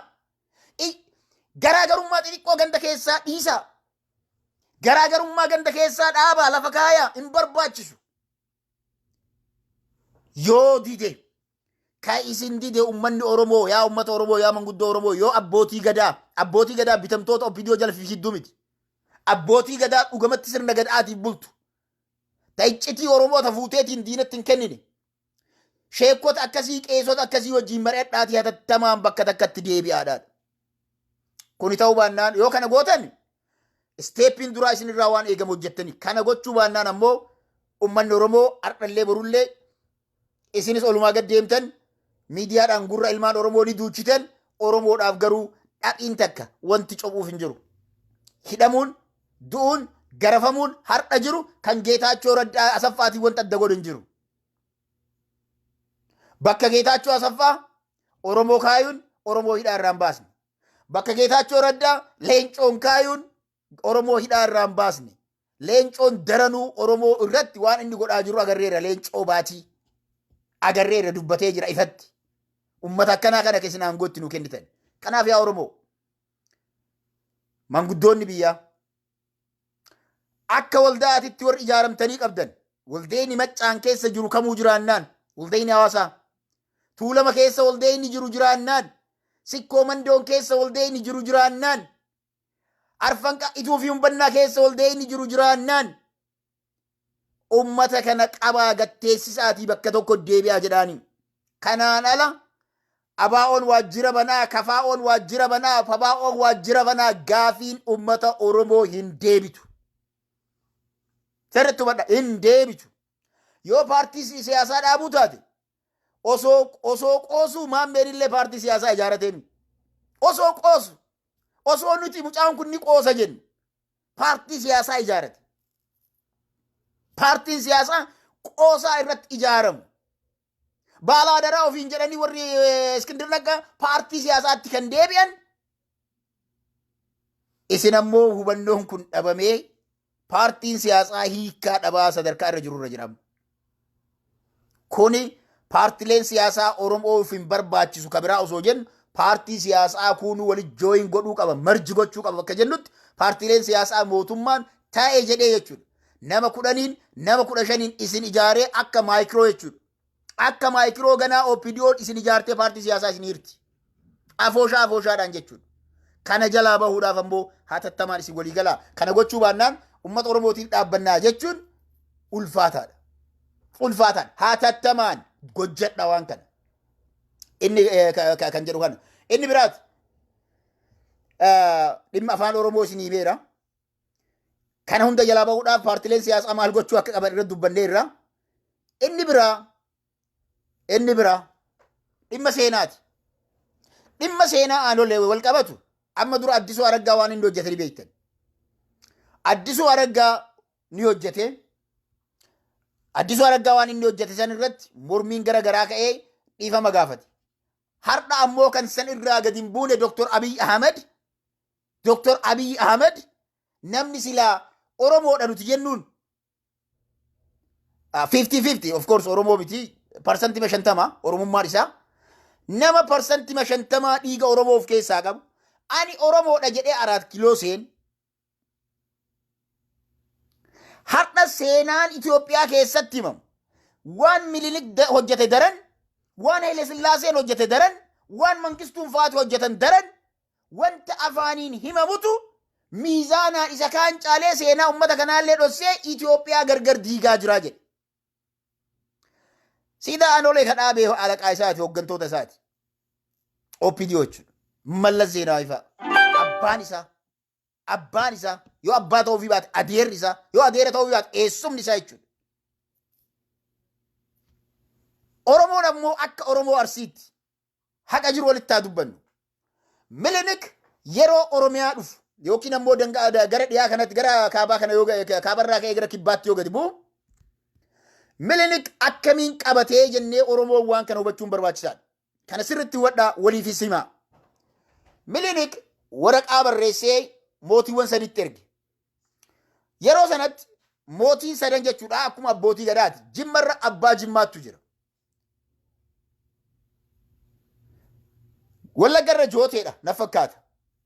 Garaagarummaa xixiqqoo ganda keessaa dhiisaa. Garaagarummaa ganda keessaa dhaabaa, lafa kaayaa, hin barbaachisu. Yoo dide, ka isin dide ummanni Oromoo, yaa ummata Oromoo, yaa manguddoo Oromoo, yoo abbootii gadaa, abbootii gadaa bitamtoota OPDO jala fiigidduu miti. Abbootii gadaa dhugamatti sirna gadaatiif bultu. Ta iccitii Oromoo ta fuuteetiin diinatti hin kennine. Sheekota akkasii, qeesota akkasii wajjin mari'adhaatii hatattamaan bakka takkatti deebi'aadha. Kuni ta'uu baannaan, yoo kana gootan stepiin duraa isinirraa waan eegamu hojjettanii, kana gochuu baannaan ammoo ummanni Oromoo har'allee borullee isinis olumaa gad deemtan miidiyaadhaan gurra ilmaan Oromoo ni duuchitan, Oromoodhaaf garuu dhadhiin takka wanti cophuuf hin jiru. Hidhamuun, du'uun, garafamuun har'a jiru kan Geetaachoo Raddaa Asaffaatiin wanta adda godhu hin jiru. Bakka Geetaachoo Asaffaa Oromoo kaayuun Oromoo hidhaa irraa hin baasne. Bakka Geetaachoo Raddaa Leencoon kaayuun Oromoo hidhaa irraa hin baasne. Leencoon daranuu Oromoo irratti waan inni godhaa jiru agarreera, Leencoo Baatii. Agarreera, dubbatee jira ifatti. Ummata akkanaa kana keessin aangootti nu kennitan. Kanaaf yaa Oromoo, manguddoonni biyyaa akka waldaatitti warri ijaaramtanii qabdan, waldeenni Maccaan keessa jiru kamuu jiraannaan, waldeenni hawaasaa Tuulama keessa waldeenni jiru jiraannaan, Sikkoo Mandoon keessa waldeenni jiru jiraannaan, Arfan Ituu fi Humbannaa keessa waldeenni jiru jiraannaan, ummata kana qabaa gatteessisaatii bakka tokko deebi'aa jedhaanii. Kanaan ala ABO'n waajjira banaa, KFO'n waajjira banaa, FABO'n waajjira banaa, gaafiin ummata Oromoo hin deebitu. Sirriitti hubadha, hin deebitu. Yoo paartii siyaasaa dhaabuu taate, osoo qoosuu Maammeen illee paartii siyaasaa ijaarateemi. Osoo qoosu, osoo nuti mucaan kun ni qoosa jennu, paartii siyaasaa ijaarate. Paartiin siyaasaa qoosaa irratti ijaaramu. Baalaa daraa ofiin jedhanii warri Iskindir Naggaa paartii siyaasaatti kan deebi'an, isin ammoo hubannoon kun dhabamee paartiin siyaasaa hiikkaa dhabaa sadarkaa irra jirurra jedhama. Kuni paartileen siyaasaa Oromoof hin barbaachisu ka biraa osoo jennu, paartii siyaasaa kuunuu wali join godhuu qaba, merge gochuu qaba bakka jennutti, paartileen siyaasaa mootummaan taa'e jedhee jechuudha. Nama 10n, nama 15n isin ijaaree akka micro jechuudha. Akka micro ganaa OPDO'n isin ijaartee paartii siyaasaa isin hirti. Afooshaa afooshaadhaan jechuudha. Kana jalaa bahuudhaaf ammoo hatattamaan isin walii galaa. Kana gochuu baannaan uummata Oromootiif dhaabbannaa jechuun ulfaataadha. Ulfaataan hatattamaan gojjadha waan kana. Inni kan jedhu kana. Inni biraati, dhimma afaan Oromoo isin himeera. Kana hunda jalaa bahuudhaaf paartileen siyaasaa maal gochuu akka qaban irratti dubbanneerra. Inni biraa dhimma seenaati. Dhimma seenaa aanolee wal qabatu amma dura Addisuu Araggaa waan inni hojjete ni beektan. Addisuu Araggaa ni hojjete. Addisuu Araggaa waan inni hojjete san irratti mormiin gara garaa ka'ee dhiifama gaafate. Har'a ammoo kan san irraa gadi hin buune Dr. Abiy Ahmed. Dr. Abiy Ahmed namni silaa Oromoodha nuti jennuun 50-50, of course Oromoo miti, 50% Oromummaan isaa, nama 50% dhiiga Oromoo of keessaa qabu, ani Oromoodha jedhee Araat Kiloo seen. Har'a seenaan Itoophiyaa keessatti himamu waan Minilik hojjete daran, waan Haile Sillaaseen hojjete daran, waan Mangistuun fa'aatu hojjetan daran, wanta afaaniin himamutu miizaanaan isa kaan caalee seenaa uummata kanaallee dhossee Itoophiyaa gargar diigaa jiraa jedhe. Siidaa Aanolee ka dhaabee alaqaa isaati, hooggantoota isaati. OPDO jechuudha. Mallas Zeenaawii fa'a. Abbaan isaa yoo abbaa ta'uu baate adeerri isaa, yoo adeera ta'uu baate eessumni isaa jechuudha. Oromoon ammoo akka Oromoo Arsiitti haqa jiru walitti haa dubbannu. Minilik yeroo Oromiyaa dhufu yookiin ammoo gara dhiyaa kanatti, gara kaabaa kana yoo kaabarraa ka'ee gara kibbaatti yoo gadi bu'u, Minilik akkamiin qabatee jennee Oromoon waan kana hubachuun barbaachisaadha. Kana sirriitti hubadhaa, waliifis himaa. Minilik waraqaa barreessee mootiiwwan saditti erge. Yeroo sanatti mootiin sadan jechuudha akkuma abbootii gadaati. Jimmarra abbaa Jimmaattu jira. Wallaggarra Jooteedha na fakkaata.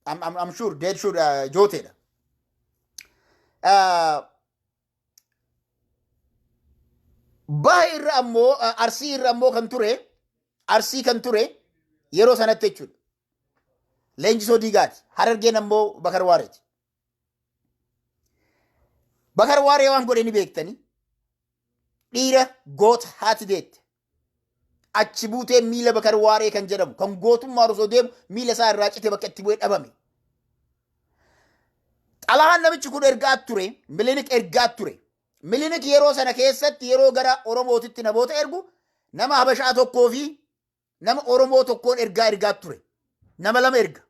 I'm sure, dead sure, Jooteedha. Baha irra ammoo, Arsii irra ammoo kan ture, Arsii kan ture yeroo sanatti jechuudha. Leenjisoo Diigaati. Harargeen ammoo Bakar Waareeti. Bakar Waaree waan godhe ni beektanii. Dhiira goota haati deette. Achi buutee miila Bakar Waaree kan jedhamu kan gootummaan osoo deemu miila isaa irraa cite, bakka itti bu'ee dhabame. Xalaan namichi kun ergaa ture, Minilik ergaa ture. Minilik yeroo sana keessatti yeroo gara Oromootitti namoota ergu nama Habashaa tokkoo fi nama Oromoo tokkoon ergaa ergaa ture. Nama lama erga.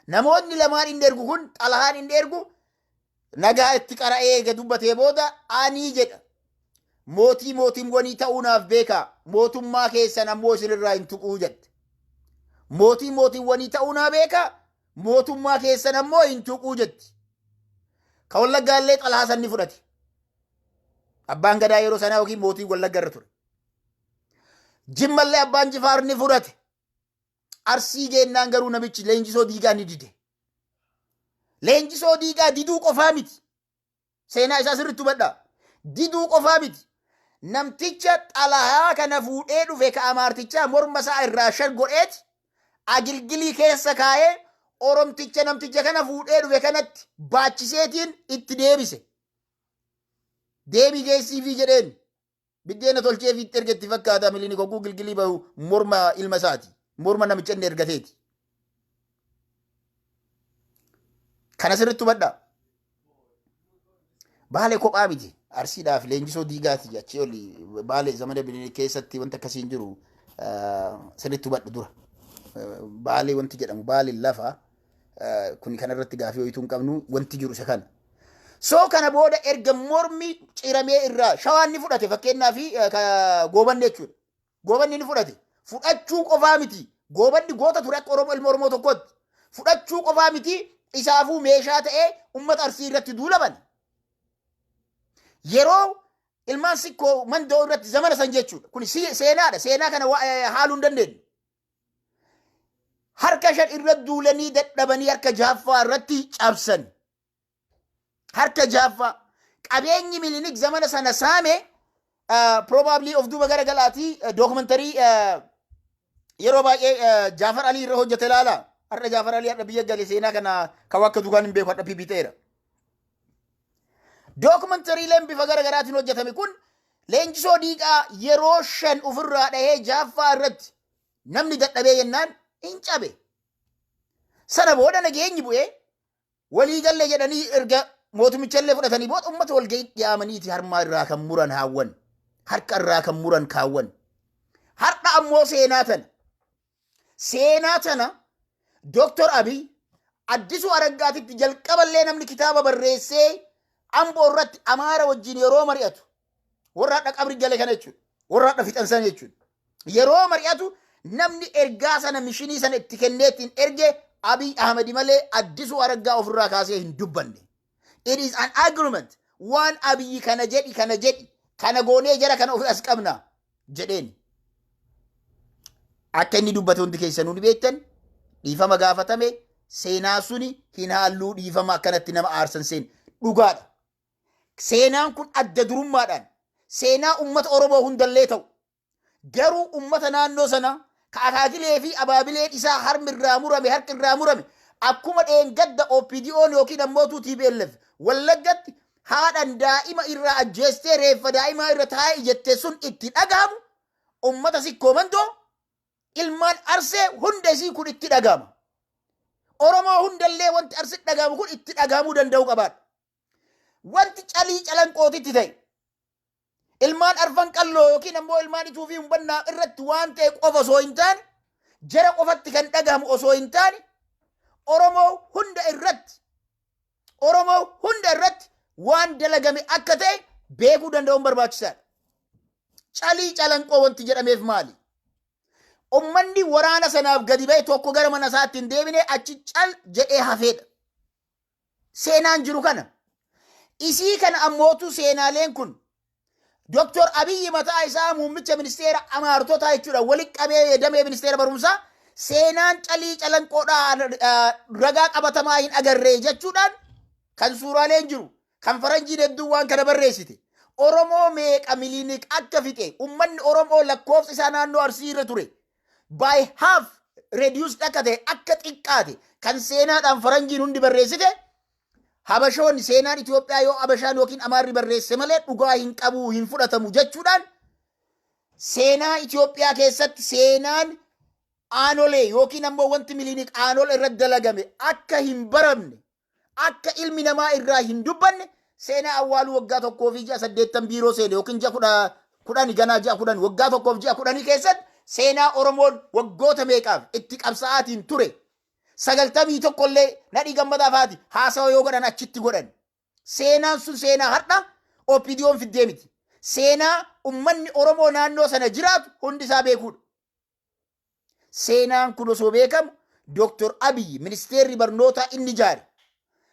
Namoonni lamaan inni ergu kun, xalahaan inni ergu, nagaa itti qara'ee eega dubbatee booda ani jedha. Mootii mootiiwwanii ta'uu naaf beekaa, mootummaa keessan ammoo isinirraa hin tuquu jette. Mootii mootiiwwanii ta'uu naa beekaa, mootummaa keessan ammoo hin tuquu jetti. Ka Wallaggaa illee xalahaa san ni fudhate. Abbaan gadaa yeroo sanaa yookiin mootiin Wallagga irra ture. Jimmallee abbaan Jifaar ni fudhate. Arsii geennaan garuu namichi Leenjisoo Diigaa ni dide. Leenjisoo Diigaa diduu qofaa miti. Seenaa isaa sirriitti hubadhaa. Diduu qofaa miti. Namticha xalahaa kana fuudhee dhufe ka amaartichaa morma isaa irraa shar godheeti agilgilii keessa kaa'ee Oromticha namticha kana fuudhee dhufe kanatti baachiseetiin itti deebise. Deebii geessiifii jedheen. Biddeena tolchee fi itti erge itti fakkaata. Milinik hogguu gilgilii bahu morma ilma isaati. Morma namicha inni ergateeti. Kana sirriitti hubadhaa. Baalee kophaa miti. Arsiidhaaf Leenjisoo Diigaati achii oli Baalee zamana Minilik keessatti wanta akkasii hin jiru, sirriitti hubadhu dura. Baalee wanti jedhamu, Baaleen lafa kun kanarratti gaafii wayituu hin qabnu, wanti jiru isa kana. So kana booda erga mormi ciramee irraa Shawaan ni fudhate, fakkeenyaa fi Goobanni jechuudha. Goobanni ni fudhate. Fudhachuu qofaa miti. Goobanni goota ture akka Oromoo, ilma Oromoo tokkotti. Fudhachuu qofaa miti, isaafuu meeshaa ta'ee uummata Arsii irratti duulaman. Yeroo Ilmaan Sikkoo Mandoo irratti zamana san jechuudha. Kun seenaadha. Seenaa kana haaluu hin dandeenyu. Harka shan irra duulanii dadhabanii harka jaaffaa irratti cabsan. Harka jaaffaa. Qabeenyi Milinik zamana sana saame, probably of duuba gara galaatii documentary yeroo baay'ee Jaafar Alii irra hojjete ilaala. Har'a Jaafar Alii har'a biyya gale, seenaa kana kan akka dukaan hin beeku, har'a PP ta'eera. Dookumantariileen bifa gara garaatiin hojjetame kun Leenjisoo Diiqaa yeroo shan ofirraa dhahee jaaffaa irratti namni dadhabee jennaan hin cabe. Sana booda nageenyi bu'ee walii galle jedhanii erga mootummichallee fudhatanii booda uummata walgahii dhiyaamaniiti harmaa irraa kan muran haawwan, harka irraa kan muran kaawwan. Har'a ammoo seenaa tana Dooktor Abiy Addisuu Araggaatitti jalqaballee namni kitaaba barreessee Amboo irratti Amaara wajjin yeroo mari'atu, warra hadha qabri gale kana jechuudha. Warra hadha fixansan jechuudha. Yeroo mari'atu namni ergaa sana, mission sana itti kennee ittiin erge Abiy Ahmedi malee Addisuu Araggaa ofirraa kaasee hin dubbanne. It is an agreement. Waan Abiyyi kana jedhi, kana jedhi, kana goonee jara kana ofi as qabna jedheen. Akka inni dubbate hundi keessanuu ni beektan. Dhiifama gaafatame, seenaa suni hin haalluu, dhiifama akkanatti nama aarsan seen dhugaadha. Seenaan kun adda durummaadhaan seenaa ummata Oromoo hundallee ta'u, garuu ummata naannoo sana ka akaakilee fi abaabileen isaa harmi irraa murame, harki irraa murame, akkuma dheengadda OPDO'n yookiin ammoo TPLF Wallaggatti haadhan daa'ima irraa ajjeestee reeffa daa'imaa irra taa'e jette sun itti dhagahamu, ummata Sikkoo Mandoo, ilmaan Arsee hunda isii kun itti dhagahama. Oromoo hundallee wanti Arsee dhagahamu kun itti dhagahamuu danda'u qabaadha. Wanti Calii Calanqootitti ta'e ilmaan Arfan Qalloo yookiin ammoo ilmaan Ituu fi Humbannaa irratti waan ta'e qofa osoo hin taane, jara qofatti kan dhagahamu osoo hin taane, Oromoo hunda irratti, Oromoo hunda irratti waan dalagame akka ta'e beekuu danda'uun barbaachisaadha. Calii Calanqoo wanti jedhameef maali? Ummanni waraana sanaaf gadi ba'e tokko gara mana isaatti hin deebine, achi cal jedhee hafeedha. Seenaan jiru kana. Isii kana ammootu seenaaleen kun Dr. Abiyyi mataa isaa muummicha ministeera Amaartotaa jechuudha walitti qabee damee ministeera barumsaa seenaan Calii Calanqoodhaa ragaa qabatamaa hin agarree jechuudhaan kan suuraaleen jiru, kan faranjiin hedduun waan kana barreessite. Oromoo meeqa Milinik akka fixe, ummanni Oromoo lakkoofsa isaa naannoo Arsii irra ture by half reduced akka ta'e, akka xiqqaate kan seenaadhaan faranjiin hundi barreessite. Habashoonni seenaan Itoophiyaa yoo Habashaan yookiin Amaarri barreesse malee dhugaa hin qabu, hin fudhatamu jechuudhaan, seenaa Itoophiyaa keessatti seenaan Aanolee yookiin ammoo wanti Milinik Aanol irratti dalagame akka hin baramne, akka ilmi namaa irraa hin dubbanne seenaa awwaaluu waggaa 1 fi ji'a 80 biiroo seene yookiin ji'a 10, ganaa ji'a 10, waggaa 1f ji'a 10 keessatti seenaa Oromoon waggoota meeqaaf itti qabsa'aatiin ture, 91 illee Nadhii Gammadaa faati haasawa yoo godhan achitti godhan. Seenaan sun seenaa har'a OPDO'n fiddee miti. Seenaa ummanni Oromoo naannoo sana jiraatu hundi isaa beekuudha. Seenaan kun osoo beekamu Dr. Abiyyi ministeerri barnootaa inni ijaare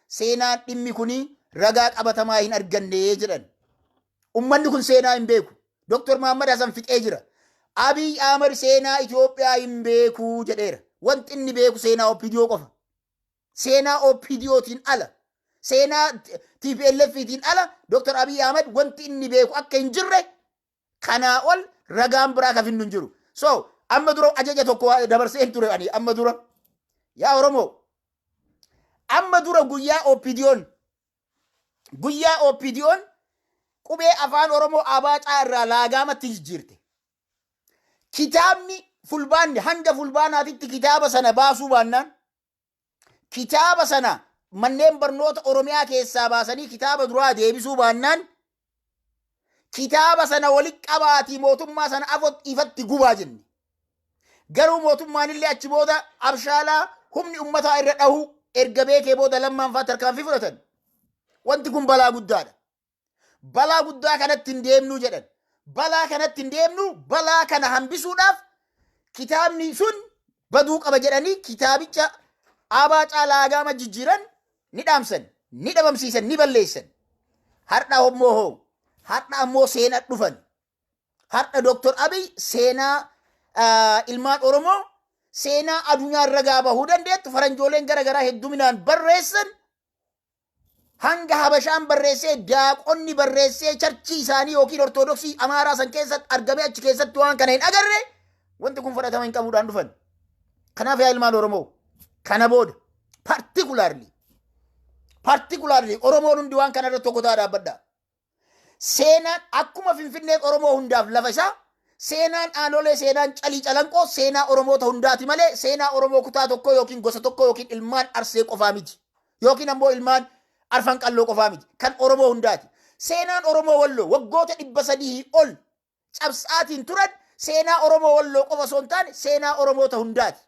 seenaan dhimmi kuni ragaa qabatamaa hin arganne jedhan. Ummanni kun seenaa hin beeku. Dr. Muhammad Hassan fixee jira. Abiy Ahmad seenaa Itoophiyaa hin beeku jedheera. Wanti inni beeku seenaa OPDO qofa. Seenaa OPDOtiin ala, seenaa TPLFtiin ala Dr. Abiy Ahmad wanti inni beeku akka hin jirre kanaa ol ragaan biraa kafinnu hin jiru. So amma dura ajaja tokko dabarsee hin ture ani amma dura. Yaa Oromoo, amma dura guyyaa OPDO'n qubee Afaan Oromoo abaacaa irraa laagaamatti jijjiirte. Kitaabni fulbaanni hanga fulbaanaatitti kitaaba sana baasuu baannaan, kitaaba sana manneen barnoota Oromiyaa keessaa baasanii kitaaba duraa deebisuu baannaan, kitaaba sana walitti qabaatii mootummaa sana afot ifatti gubaa jenne. Garuu mootummaan illee achi booda abshaalaa humni ummataa irra dhahu erga beekee booda lammaan faa tarkaanfii fudhatan. Wanti kun balaa guddaadha. Balaa guddaa kanatti hin deemnuu jedhan. Balaa kanatti hin deemnu, balaa kana hambisuudhaaf kitaabni sun baduu qaba jedhanii kitaabicha abaa caalaa agaama jijjiiran ni dhaamsan, ni dhabamsiisan, ni balleessan. Har'a hommoo hoo Har'a ammoo seenaa dhufan. Har'a Dooktor Abiy seenaa ilmaan Oromoo, seenaa addunyaa ragaa bahuu dandeettu, faranjooleen gara garaa hedduminaan barreessan, hanga Habashaan barreessee, daaqonni barreessee, churchii isaanii yookiin Ortodoksii Amaaraa san keessatti argamee, achi keessatti waan kana hin agarre, wanti kun fudhatama hin qabuudhaan dhufan. Kanaaf yaa ilmaan Oromoo, kana booda particularly Oromoon hundi waan kana irratti tokko ta'aa dhaabbadha. Seenaan akkuma Finfinneen Oromoo hundaaf lafa isaa, seenaan Aanolee, seenaan Calii Calanqoo seenaa Oromoota hundaati malee seenaa Oromoo kutaa tokko yookiin gosa tokko yookiin ilmaan Arsee qofaa miti. Yookiin ammoo ilmaan Arfan Qalloo qofaa miti. Kan Oromoo hundaati. Seenaan Oromoo Walloo waggoota 300 ol cabsaatiin turan seenaa Oromoo Walloo qofa osoo hin taane seenaa Oromoota hundaati.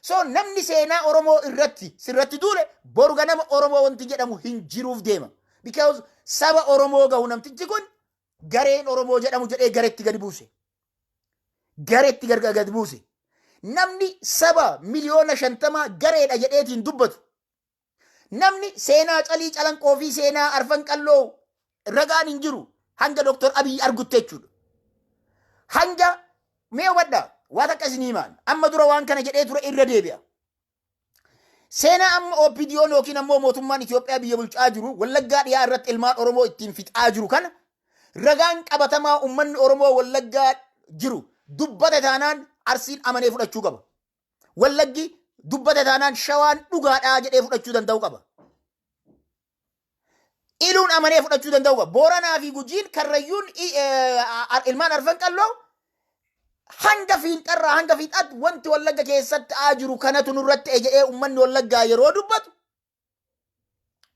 So namni seenaa Oromoo irratti sirratti duule boru ganama Oromoo wanti jedhamu hin jiruuf deema. Because saba Oromoo gahu namtichi kun gareen Oromoo jedhamu jedhee gareetti gadi buuse. Gareetti gadi buuse. Namni saba miliyoona 50 gareedha jedheetiin dubbatu. Namni seenaa Calii Calanqoo fi seenaa Arfan Qalloo ragaan hin jiru hanga Dooktor Abiy argutte jechuudha. Hanga mee hubadhaa, waan akka isinii himaan amma dura waan kana jedhee ture irra deebi'a. Seenaa amma OPDO'n yookiin ammoo mootummaan Itoophiyaa biyya bulchaa jiru Wallaggaa dhiyaa irratti ilmaan Oromoo ittiin fixaa jiru kana ragaan qabatamaa uummanni Oromoo Wallaggaa jiru dubbate taanaan Arsiin amanee fudhachuu qaba. Wallaggi dubbate taanaan Shawaan dhugaadhaa jedhee fudhachuu danda'u qaba. Iluun amanee fudhachuu danda'u qaba. Booranaa fi Gujiin, Karrayyuun, ilmaan Arfan Qalloo hanga fiinxarraa hanga fiixaatti wanti Wallagga keessatti ta'aa jiru kanatu nurratti ta'e jedhee uummanni Wallaggaa yeroo dubbatu,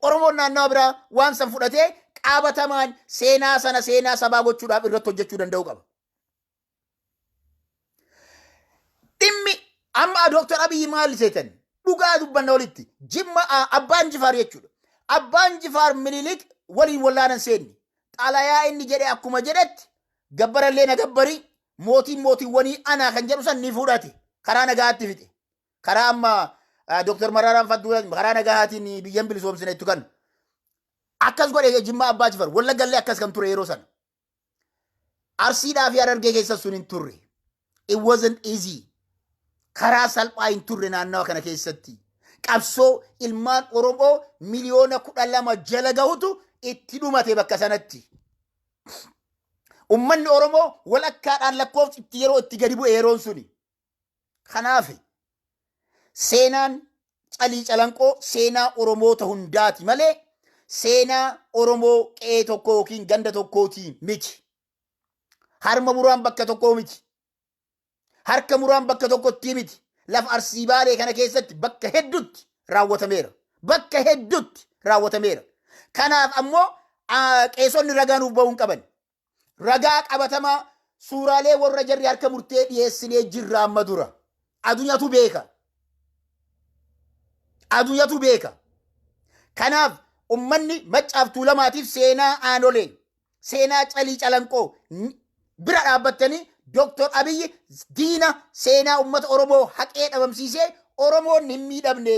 Oromoon naannawa biraa waan san fudhatee qabatamaan seenaa sana seenaa sabaa gochuudhaaf irratti hojjechuu danda'u qaba. Dhimmi amma Dooktar Abiyyi maal seetan? Dhugaa dubbanna walitti. Jimma Abbaan Jifaar jechuudha. Abbaan Jifaar Minilik waliin wallaanan seenni. Xalayaa inni jedhe akkuma jedhetti gabbarallee na gabbari, mootiin mootiiwwanii anaa kan jedhu san ni fudhate. Karaa nagaatti fixe. Karaa amma Dooktar Maraaraan Fadduu karaa nagahaatiin biyyan bilisoomsine jettu kan. Akkas godhe Jimmaa Abbaa Jifaar. Wallaggallee akkas kan ture yeroo sana. Arsiidhaa fi Harargee keessa sun hin turre. It wasn't easy. Karaa salphaa hin turre naannawa kana keessatti. Qabsoo ilmaan Oromoo miliyoona 12 jala gahutu itti dhumate bakka sanatti. Ummanni Oromoo walakkaadhaan lakkoofsi itti yeroo itti gadi bu'e yeroon suni. Kanaaf seenaan Calii Calanqoo seenaa Oromoota hundaati malee seenaa Oromoo qe'ee tokko yookiin ganda tokkootii miti. Harma muraan bakka tokkoo miti. Harka muraan bakka tokkotti miti. Lafa Arsii Baalee kana keessatti bakka hedduutti raawwatameera. Bakka hedduutti raawwatameera. Kanaaf ammoo qeesonni ragaa nuuf bahuu hin qaban. Ragaa qabatamaa suuraalee warra jarri harka murtee dhiyeessinee jirra amma dura. Adunyatu beeka. Adunyatu beeka. Kanaaf ummanni Maccaaf Tuulamaatiif seenaa Aanolee, seenaa Calii Calanqoo bira dhaabbattanii Dooktor Abiyyi diina seenaa uummata Oromoo haqee dhabamsiisee Oromoon hin miidhamne.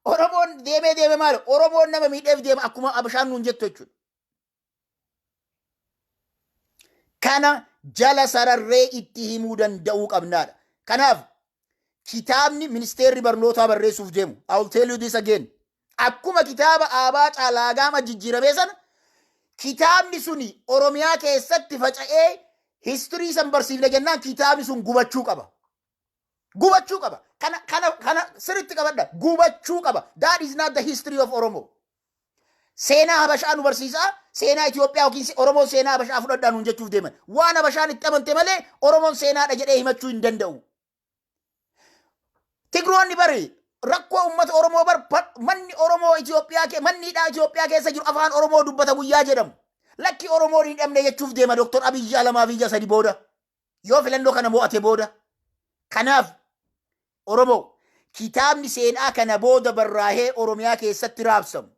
Oromoon deemee deemee maali? Oromoon nama miidheef deema akkuma Abashaan nuun jettu jechuudha. Kana jala sararree itti himuu danda'uu qabnaadha. Kanaaf kitaabni ministeerri barnootaa barreessuuf deemu, I will tell you this again. Akkuma kitaaba Aabaa Caalaa Gaama jijjiiramee sana, kitaabni suni Oromiyaa keessatti faca'ee history san barsiifne jennaan kitaabni sun gubachuu qaba. Gubachuu qaba. Kana sirriitti qabadha. Gubachuu qaba. That is not the history of Oromo. Seenaa Habashaa nu barsiisaa, seenaa Itoophiyaa yookiin Oromoon seenaa Habashaa fudhadhaa nuun jechuuf deeman. Waan Habashaan itti amante malee Oromoon seenaadha jedhee himachuu hin danda'u. Tigroonni bari rakkoo uummata Oromoo bar manni Oromoo Itoophiyaa manni hidhaa Itoophiyaa keessa jiru afaan Oromoo dubbata guyyaa jedhamu. Lakki, Oromoon hin dhabne jechuuf deema Dooktor Abiyyi alamaa fi 3 booda. Yoo filannoo kana mo'ate booda. Kanaaf Oromoo, kitaabni seenaa kana booda barraahee Oromiyaa keessatti raabsamu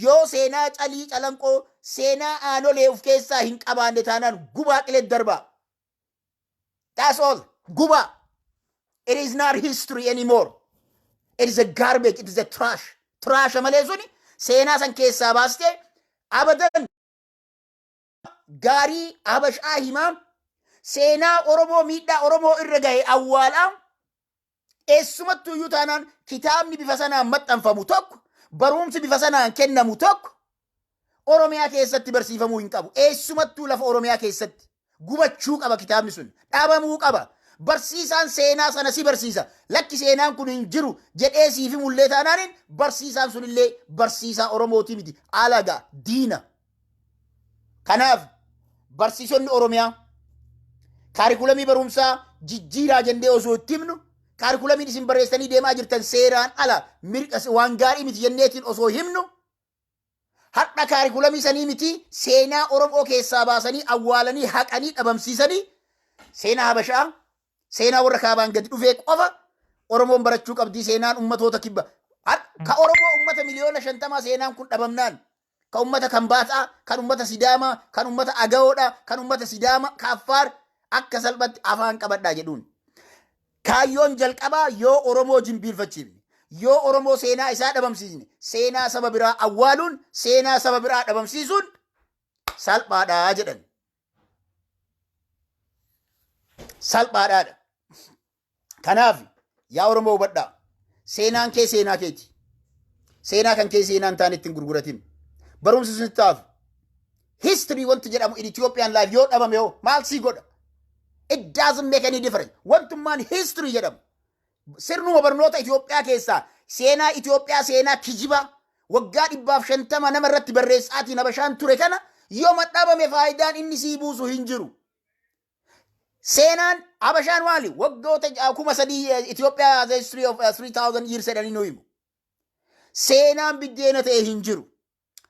yoo seenaa Calii Calanqoo, seenaa Aanolee of keessaa hin qabaanne taanaan gubaa, qilee darbaa. That's all. Gubaa. It is not history anymore. It is a garbage. It is a trash. Trash malee suni seenaa san keessaa baastee abadan. gaarii Habashaa himaa, seenaa Oromoo, miidhaa Oromoo irra gahe awwaalaa. Eessumattuu iyyuu taanaan kitaabni bifa sanaan maxxanfamu tokko, barumsi bifa sanaan kennamu tokko Oromiyaa keessatti barsiifamuu hin qabu. Eessumattuu lafa Oromiyaa keessatti gubachuu qaba kitaabni sun. Dhabamuu qaba. Barsiisaan seenaa sana si barsiisa. Lakki, seenaan kun hin jiru jedhee siif himullee taanaaniin, barsiisaan sunillee barsiisaa Oromootii miti. Alaga, diina. Kanaaf barsiisonni Oromiyaa kaarikulamii barumsaa jijjiiraa jennee osoo itti himnu, kaarikulamiin isin barreessanii deemaa jirtan seeraan ala, mirga waan gaarii miti jenneetiin osoo himnu, har'a kaarikulamii sanii miti, seenaa Oromoo keessaa baasanii, awwaalanii, haqanii, dhabamsiisanii, seenaa Habashaa, seenaa warra kaabaan gadi dhufee qofa Oromoon barachuu qabdii. Seenaan ummatoota kibba ka Oromoo ummata 50,000,000 seenaan kun dhabamnaan, ka ummata Kambaataa, kan ummata Sidaamaa, kan ummata Agawoodha, kan ummata Sidaama, ka Affaar akka salphatti afaan qabadhaa jedhuun. Kaayyoon jalqabaa yoo Oromoo jimbiirfachiifne, yoo Oromoo seenaa isaa dhabamsiisne, seenaa saba biraa awwaaluun, seenaa saba biraa dhabamsiisuun salphaadhaa jedhan. Salphaadhaadha. Kanaaf yaa Oromoo, hubadhaa. Seenaan kee seenaa keeti. Seenaa kan kee seenaan taane ittiin gurguratin. Barumsi sun taaf. History wanti jedhamu in Ethiopian life yoo dhabame hoo maal sii godha? It doesn't make any difference. Wantummaan history jedhamu sirnuma barnoota Itoophiyaa keessaa seenaa Itoophiyaa, seenaa kijibaa waggaa 150 nama irratti barreessaatiin Habashaan ture kana yoo dhabame, faayidaan inni sii buusu hin jiru. Seenaan Habashaan maali? Waggoota 3000 Itoophiyaa the history of 3000 years jedhanii nu himu. Seenaan biddeena ta'e hin jiru.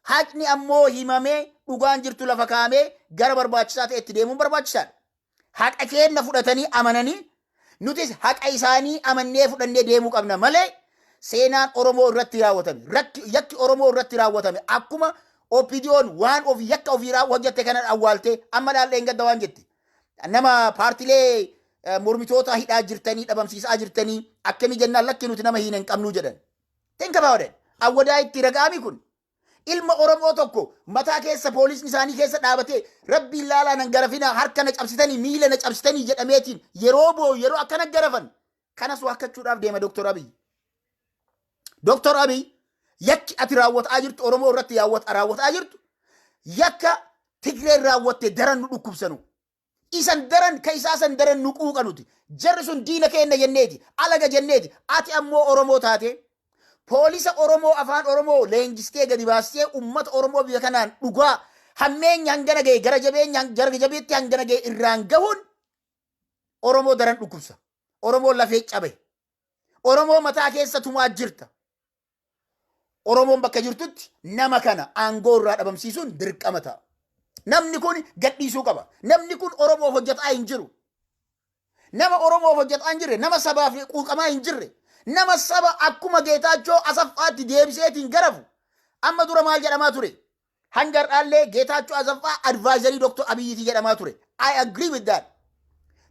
Haqni ammoo himamee, dhugaan jirtu lafa kaa'amee, gara barbaachisaa ta'etti deemuun barbaachisaadha. Haqa keenna fudhatanii amananii, nutis haqa isaanii amannee fudhannee deemuu qabna malee, seenaan Oromoo irratti raawwatame, yakki Oromoo irratti raawwatame, akkuma OPDO'n waan ofii yakka ofii hojjette kana awwaaltee, amma dhaalleen gadda waan jette. Nama paartilee mormitoota hidhaa jirtanii, dhabamsiisaa jirtanii akkamii jennaan, lakki, nuti nama hiina hin qabnuu jedhan. Think about it. Awwadaa itti ragaami kun. Ilma Oromoo tokko mataa keessa poolisni isaanii keessa dhaabatee, "Rabbiin laalaa, nan garafinaa, harka na cabsitanii, miila na cabsitanii" jedhameetiin yeroo boo'u, yeroo akkana garafan kanas waakkachuudhaaf deema Dr. Abiy. Dr. Abiy, yakki ati raawwataa jirtu, Oromoo irratti raawwataa jirtu, yakka Tigreen raawwatte daran nu dhukkubsanu. Isan daran ka isaa san daran nu quuqanuti. Jarri sun diina keenya jenneeti, alaga jenneeti. Ati ammoo Oromoo taate poolisa Oromoo afaan Oromoo leenjistee gadi baastee, ummata Oromoo biyya kanaan dhugaa hammeenya hangana ga'e, gara jabeenya gara jabeetti hangana ga'e irraan gahuun Oromoo daran dhukkubsa. Oromoo lafee cabe. Oromoo mataa keessa tumaa jirta. Oromoon bakka jirtutti nama kana aangoo irraa dhabamsiisuun dirqama ta'a. Namni kun gadhiisuu qaba. Namni kun Oromoof hojjetaa hin jiru. Nama Oromoof hojjetaa hin jirre, nama sabaaf quuqamaa hin jirre, nama saba akkuma Geetaachoo Asaffaatti deebiseetiin garafu. Amma dura maal jedhamaa ture? Hanga har'aallee Geetaachoo Asaffaa advisorii Dr. Abiyyiiti jedhamaa ture. I agree with that.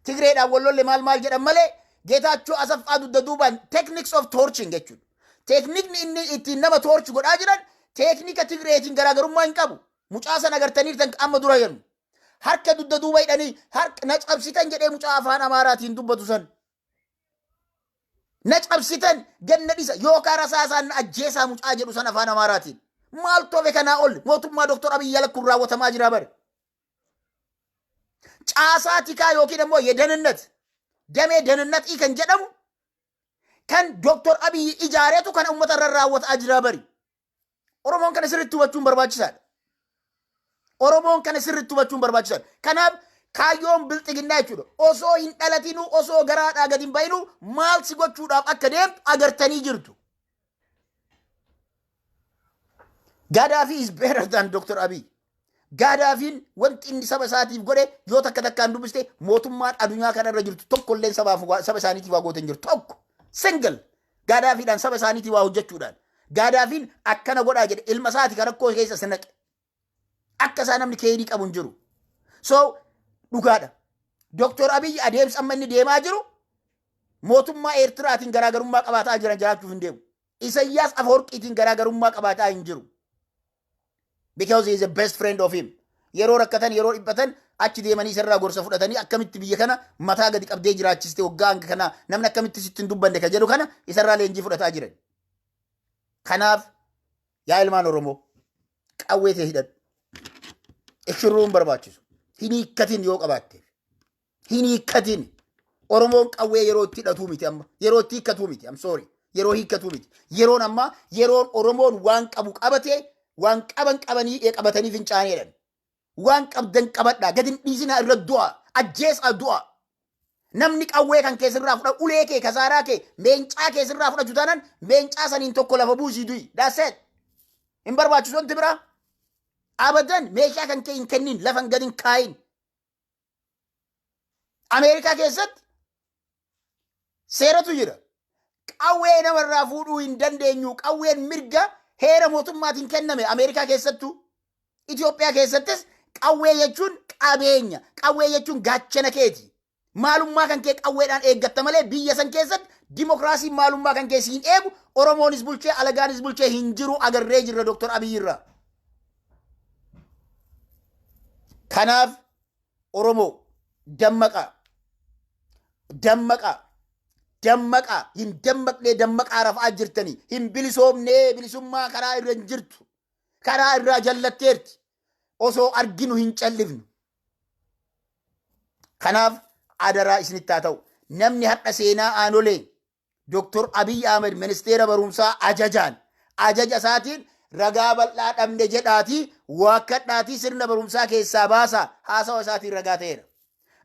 Tigreedhaan wallolle maal maal jedhan malee, Geetaachoo Asaffaa dugda duubaan techniques of torching jechuudha. Teeknikni inni ittiin nama torture godhaa jiran teeknika Tigreetiin garaagarummaa hin qabu. Mucaa sana agartaniirtan amma dura jennu. Harka dugda duuba hidhanii, "Harka na cabsitan" jedhee mucaa afaan Amaaraatiin dubbatu san. "Na cabsitan, ganna dhisa yookaan rasaasaan na ajjeesaa" mucaa jedhu san afaan Amaaraatiin. Maal tofe kanaa ol mootummaa Dr. Abiyyi jala kun raawwatamaa jira bare. Caasaa tikaa yookiin immoo የደህንነት damee ደህንነት kan jedhamu kan Dr. Abiyyi ijaareetu kana uummata irra raawwataa jira bari. Oromoon kana sirriitti hubachuun barbaachisaadha. Oromoon kana sirriitti hubachuun barbaachisaadha. Kanaaf kaayyoon bilxiginnaa jechuudha. Osoo hin dhalatinuu, osoo garaadhaa gadi hin bayinuu maal si gochuudhaaf akka deemtu agartanii jirtu. Gaadaafi is better than Dr. Abiy. Gaadaafiin wanti inni saba isaatiif godhe yoo takka takkaan dubbiste, mootummaan addunyaa kanarra jirtu tokkolleen sabaaf saba isaaniitiif waa goote hin jiru tokko. Single. Gaadaafiidhaan saba isaaniitiif waa hojjechuudhaan. Gaadaafiin akkana godhaa jedhe, ilma isaati kan rakkoo keessa si naqe. Akka isaa namni keerii qabu hin jiru. So dhugaadha. Dr. Abiy adeemsa amma inni deemaa jiru mootummaa Eertiraatiin garaagarummaa qabaataa jiran jiraachuuf hin deemu. Isayyaas Afawarqiitiin garaagarummaa qabaataa hin jiru. Because he is a best friend of him. Yeroo rakkatan, yeroo dhiphatan achi deemanii isarraa gorsa fudhatanii, akkamitti biyya kana mataa gadi qabdee jiraachiste, waggaa hanga kana namni akkamitti sitti hin dubbanne ka jedhu kana isarraa leenjii fudhataa jiran. Kanaaf yaa ilmaan Oromoo, qawwee ta'e hidhadhu. Ishurruu hin barbaachisu. Hin hiikkatin yoo qabaatteef. Hin hiikkatin. Oromoon qawwee yeroo itti hidhatuu miti amma. Yeroo itti hiikkatuu miti. I'm sorry. Yeroo hiikkatuu miti. Yeroon ammaa yeroon Oromoon waan qabu qabatee, waan qaban qabanii qabatanii fincaanii. Waan qabdan qabadhaa. Gadi hin dhiisinaa, irra du'a. Ajjeesaa du'a. Namni qawwee kan keessirraa fudhatu, ulee kee, kasaaraa kee, meencaa keessirraa fudhachuu taanaan, meencaa saniin tokko lafa buusii du'i. That's it. Hin barbaachisu wanti biraa. Abadan meeshaa kan kee hin kennin, lafa hin gadi hin kaayin. Ameerikaa keessatti seeratu jira. Qawwee namarraa fuudhuu hin dandeenyu. Qawween mirga heera mootummaatiin kenname Ameerikaa keessattuu. Itoophiyaa keessattis qawwee jechuun qabeenya. Qawwee jechuun gaachana keeti. Maalummaa kan kee qawweedhaan eeggatta malee biyya san keessatti dimokiraasiin maalummaa kan kee siin eegu, Oromoonis bulchee alagaanis bulchee hin jiru, agarree jirra Dr. Abiy irraa. Kanaaf Oromoo, dammaqaa. Dammaqaa. Dammaqaa. Hin dammaqnee, dammaqaa, rafaa jirtanii. Hin bilisoomnee, bilisummaa karaa irra hin jirtu. Karaa irraa jallatteerti. Osoo arginu hin callifnu. Kanaaf adaraa isinitti haa ta'u. Namni har'a seenaa Aanolee Dr. Abiy Ahmed ministeera barumsaa ajajaan ajaja isaatiin ragaa bal'aa dhabne jedhaatii waakkadhaatii sirna barumsaa keessaa baasaa haasawa isaatiin ragaa ta'eera.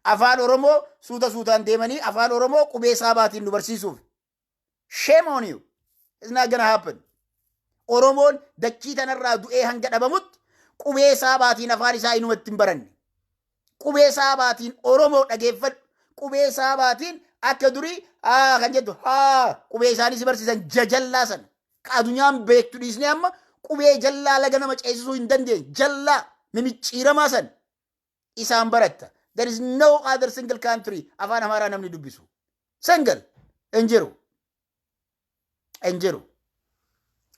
Afaan Oromoo suuta suutaan deemanii afaan Oromoo qubee saabaatiin nu barsiisuuf. Shame on you. It's not gonna happen. Oromoon dachii tanarraa du'ee hanga dhabamutti qubee saabaatiin afaan isaa inumatti hin baranne. Qubee saabaatiin, Oromoo dhageeffadhu. Qubee saabaatiin akka durii haa kan jettu haa qubee isaanii si barsiisan jajallaa sana. Ka addunyaan beektu dhiisnee amma qubee jallaa laga nama ceesisuu hin dandeenye, jallaa mimicciiramaa san isaan baratta. There is no other single country afaan Amaaraa namni dubbisu. Single hin jiru. Hin jiru.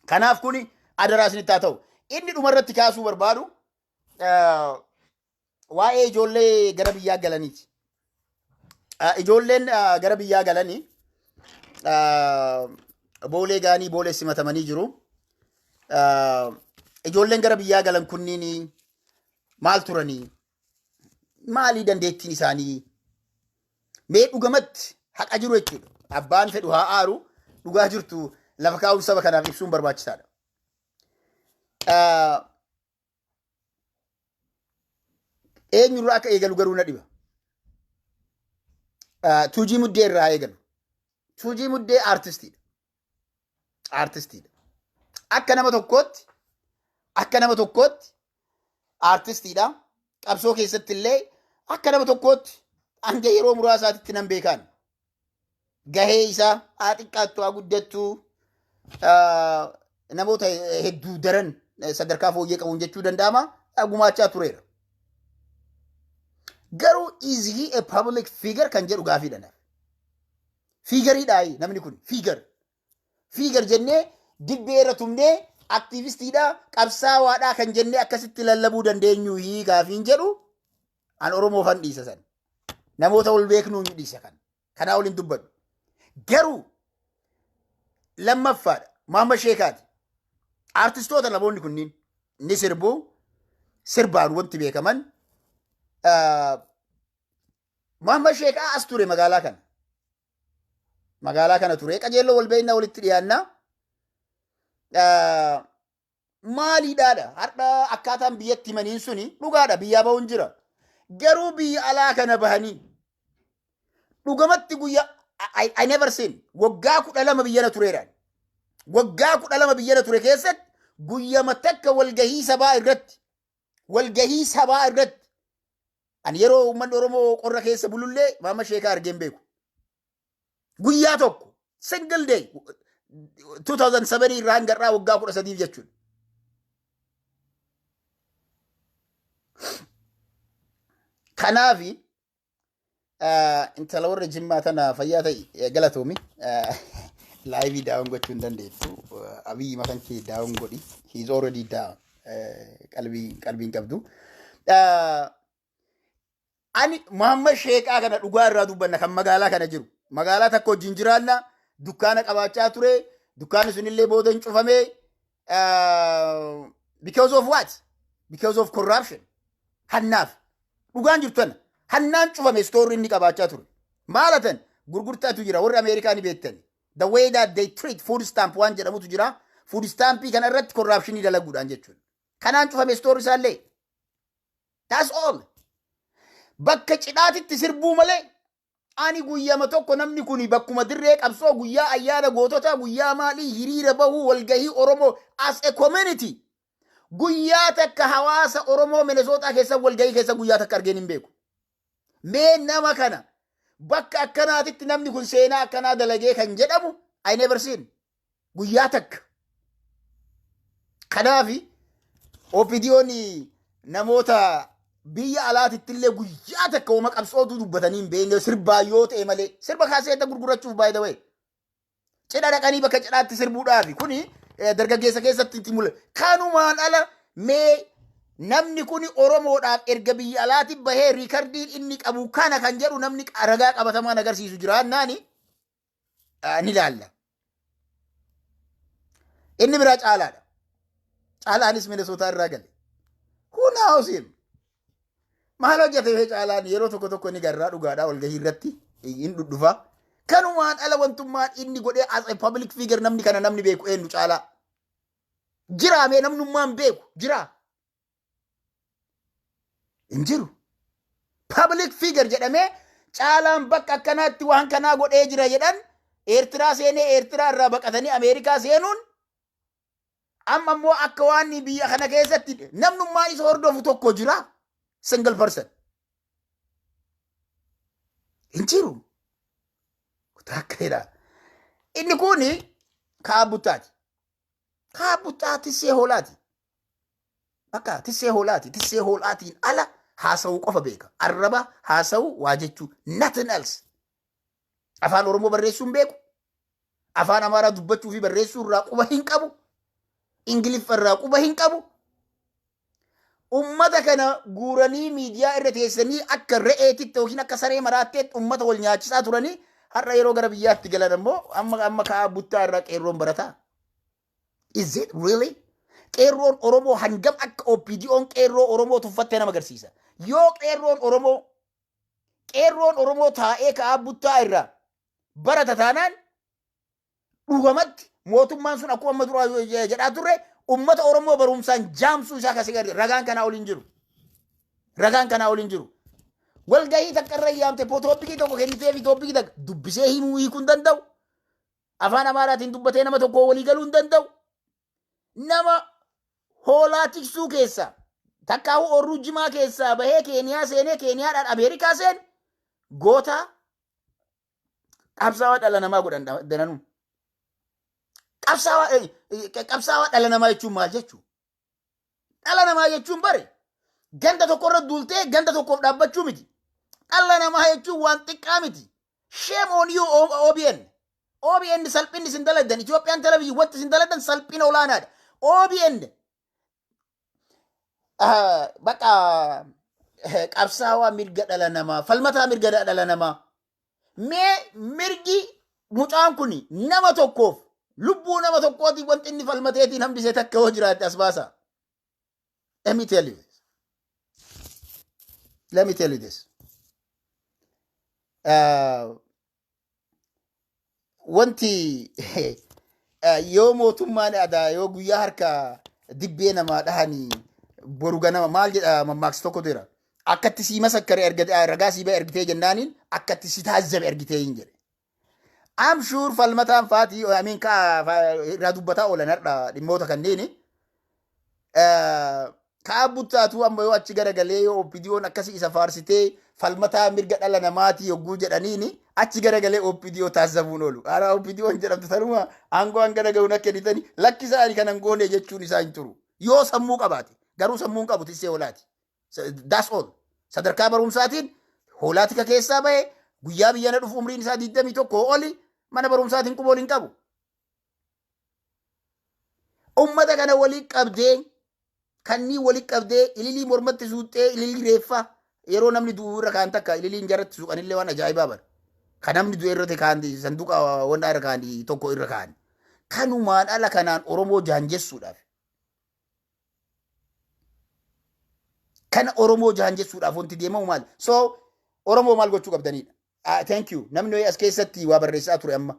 Kanaaf kuni adaraa isinitti haa ta'u. Inni dhumarratti kaasuu barbaadu waa'ee ijoollee gara biyyaa galaniiti. Ijoolleen gara biyyaa galanii Boolee gaanii Boolee simatamanii jiru. Ijoolleen gara biyyaa galan kunniin maal turanii? Maalii dandeettiin isaanii? Mee dhugamatti haqa jiru jechuudha. Abbaan fedhu haa aaru, dhugaa jirtu lafa kaa'uun saba kanaaf ibsuun barbaachisaadha. Eenyurraa akka eegalu garuu na dhiba. Tuujii Muddee irraa eegalu. Tuujii Muddee aartistiidha. Aartistiidha. Akka nama tokkootti aartistiidha. Qabsoo keessatti illee akka nama tokkootti hanga yeroo muraasaatitti nan beekaan. Gahee isaa haa xiqqaattu haa guddattu, namoota hedduu daran sadarkaa fooyyee qabuun jechuu danda'ama, gumaachaa tureera. Garuu is he a public figure kan jedhu gaafiidha naaf. Figureiidhaa namni kun, figure. Figure jennee dibbee irra tumnee aktiivistiidha, qabsaawaadha kan jennee akkasitti lallabuu dandeenyu hii gaafiin jedhu an Oromoofan dhiisa san. Namoota ol beeknuu hin dhiisa kan. Kanaa waliin dubbadhu. Garuu lammaffaadha. Maamma Sheekaati. Aartistoota namoonni kunniin ni sirbu. Sirbaan wanti beekaman. Maamma Sheekaa as ture magaalaa kana. Magaalaa kana ture. Qajeelloo wal beeknaa, walitti dhiyaannaa. Maaliidhaadha? Har'a akkaataan biyyatti himaniin suni dhugaadha. Biyyaa bahuun jira. Garuu biyya alaa kana bahanii dhugamatti guyyaa I never seen, waggaa 12 biyyana tureera. Waggaa 12 biyyana ture keessatti guyyama takka walgahii sabaa irratti ani yeroo uummanni Oromoo qorra keessa bulullee Maama Sheekaa argeen beeku. Guyyaa tokko, single day, 2007 irraa hanga irraa waggaa 13 jechuudha. Kanaafi intala warra Jimmaa tana fayyaa ta'e, galatoomi. Live down gochuu hin dandeettu. Abiyyi matan kee down godhi. He is already down. Qalbii qalbiin qabdu. Ani Muhammad Sheeqaa kana dhugaa irraa dubbanna, kan magaalaa kana jiru. Magaalaa takka wajjin jiraanna, dukkaana qabaachaa ture. Dukkaanni sunillee booda hin cufame. Because of what? Because of corruption. Hannaaf. Dhugaan jirtu tana. Hannaan cufame stoorri inni qabaachaa ture. Maalatan gurgurtaatu jira, warri Ameerikaa ni beektani. The way that they treat food stamp waan jedhamutu jira. Food stampii kana irratti corruptionii dalaguudhaan jechuudha. Kanaan cufame stoorri isaallee. That's all. Bakka cidhaatitti sirbuu malee ani guyyama tokko namni kun bakkuma dirree qabsoo, guyyaa ayyaana gootota, guyyaa maalii, hiriira bahuu, walgahii Oromoo as a community, guyyaa takka hawaasa Oromoo Minesootaa keessa walgahii keessa guyyaa takka argeen hin beeku. Mee nama kana bakka akkanaatitti namni kun seenaa akkanaa dalagee kan jedhamu I never seen guyyaa takka. Kanaafi OPDO'n namoota biyya alaatitti illee guyyaa takka uuma qabsootu dubbatanii hin beekne, sirbaa yoo ta'e malee, sirba kaaseeta gurgurachuuf, by the way. Cidha dhaqanii bakka cidhaatti sirbuudhaafi kuni dargaggeessa keessatti itti mul'ata. Kanumaan ala mee namni kuni Oromoodhaaf erga biyya alaatti bahee recordiin inni qabu kana kan jedhu namni ragaa qabatamaan agarsiisu jiraannaani ni laalla. Inni biraa Caalaadha. Caalaanis Minesootaa irraa gale. Who knows him? Maal hojjete mee Caalaan? Yeroo tokko tokko ni garraa dhugaadhaa walgahii irratti hin dhudhufa. Kanumaan ala wantummaan inni godhee as a public figure namni kana namni beeku eenyu Caalaa? Jiraa mee namnummaan beeku jiraa? Hin jiru. Public figure jedhamee Caalaan bakka akkanaatti waan kanaa godhee jira jedhan. Eertiraa seenee, Eertiraa irraa baqatanii Ameerikaa seenuun, amma immoo akka waan biyya kana keessatti namnummaa isa hordofu tokko jira. Single person. Hin jiru. Takkeedha. Inni kun kaabuttaati. Kaabuttaa tissee hoolaati. Bakka tissee hoolaati. Tissee hoolaatiin ala haasa'uu qofa beeka. Arraba haasa'uu waa jechuu, nothing else. Afaan Oromoo barreessuu hin beeku. Afaan Amaaraa dubbachuu fi barreessuu irraa quba hin qabu. Ingiliffa irraa quba hin qabu. Ummata kana guuranii miidiyaa irra teessanii akka re'eetitti yookiin akka saree maraatteetti ummata wal nyaachisaa turanii, har'a yeroo gara biyyaatti galan ammoo amma ka'aa buttaa irraa qeerroon barataa. Is it really? Qeerroon Oromoo hangam akka OPDO'n qeerroo Oromoo tuffattee nama agarsiisa. Yoo qeerroon Oromoo taa'ee ka'aa buttaa irraa barata taanaan, dhugamatti mootummaan sun akkuma amma dura jedhaa turre ummata Oromoo barumsaan jaamsuu isaa kasii gadi ragaan kanaa ol hin jiru. Ragaan kanaa ol hin jiru. Walgahii takka irra yaamte topicii tokko kennitee fi topicii takka dubbisee himuu hiikuu hin danda'u. Afaan Amaaraatiin dubbatee nama tokko walii galuu hin danda'u. Nama hoolaa tiksuu keessa takkaa'u oorruu jimaa keessaa bahee Keeniyaa seenee, Keeniyaadhaan Ameerikaa seen goota qabsaawaa dhala namaa godhan dananuu. Qabsaawaa dhala namaa jechuun maal jechuu? Dhala namaa jechuun bare ganda tokko irra duultee ganda tokkoof dhaabbachuu miti. Dhala namaa jechuun waan xiqqaa miti. Shame on you, OBN. OBN, salphinni isin dalagdan, Itoophiyaan televizyinii wanti isin dalagdan salphina olaanaadha. OBN bakka qabsaawaa mirga dhala namaa, falmataa mirga dhala namaa. Mee mirgi mucaan kun nama tokkoof, lubbuu nama tokkootiif wanti inni falmateetiin hambisee takka yoo jiraate as baasa. Let me tell you this. Let me tell you this. Wanti yoo mootummaan aadaa yoo guyyaa harka dibbee namaa dhahanii boru ganama maal jedha mammaaksi tokkotu jira. Akkatti sii masakkare erga ragaa sii ba'e ergitee jennaaniin akkatti si taazzabe ergitee hin jedhe. I'm sure falmataan faatii, I mean, ka irraa dubbataa oolan har'a dhimmoota kanneeni. Ka'a buttaatu amma yoo achi garagalee yoo OPDO'n akkasii isa faarsitee falmataa mirga dhala namaatii yogguu jedhaniini achi garagalee OPDO taasisamuun oolu. Haaraa OPDO'n jedhamtu tanuma aangoo hangana gahuun akka kennitanii lakkisaa ani kanan goone jechuun isaa hin turu. Yoo sammuu qabaate, garuu sammuu hin qabu, tissee hoolaati. That's all. Sadarkaa barumsaatiin hoolaatika keessaa bahe, guyyaa biyyana dhufu umriin isaa 21 oli, mana barumsaatiin quba ol hin qabu. Ummata kana walii qabdee Kannii walitti qabdee ililii mormatti suuxxee, ililii reeffaa yeroo namni du'u irra kaan takka ililiin jaratti suuqanillee waan ajaa'ibaa bara. Kan namni du'e irratti kaan sanduuqa wannaa irra kaan tokko irra kaan. Kanumaan ala kanaan Oromoo jaanjessuudhaaf. Kana Oromoo jaanjessuudhaaf wanti deemamu maali? So Oromoo maal gochuu qabdanidha? Ah, thank you. Namni as keessatti waa barreessaa ture amma.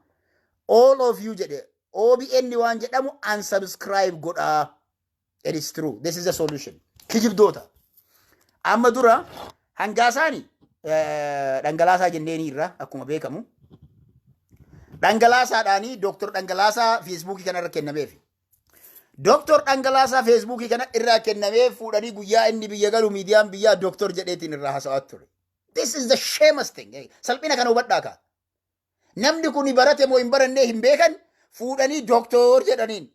"All of you" jedhe, "OBN waan jedhamu unsubscribe godhaa." It is true. This is the solution. Kijibdoota. Amma dura hangaasaani dhangalaasaa jenneeni irra akkuma beekamu. Dhangalaasaadhaanii Dooktor Dhangalaasaa Feesbuukii kanarra kennameef. Dooktor Dhangalaasaa Feesbuukii kana irraa kennamee fuudhanii guyyaa inni biyya galu miidiyaan biyyaa dooktor jedheetiin irraa haasa'aa ture. This is the shamest thing. Salphina kana hubadhaa kaa. Namni kun barate moo hin barannee hin beekan, fuudhanii dooktor jedhaniin.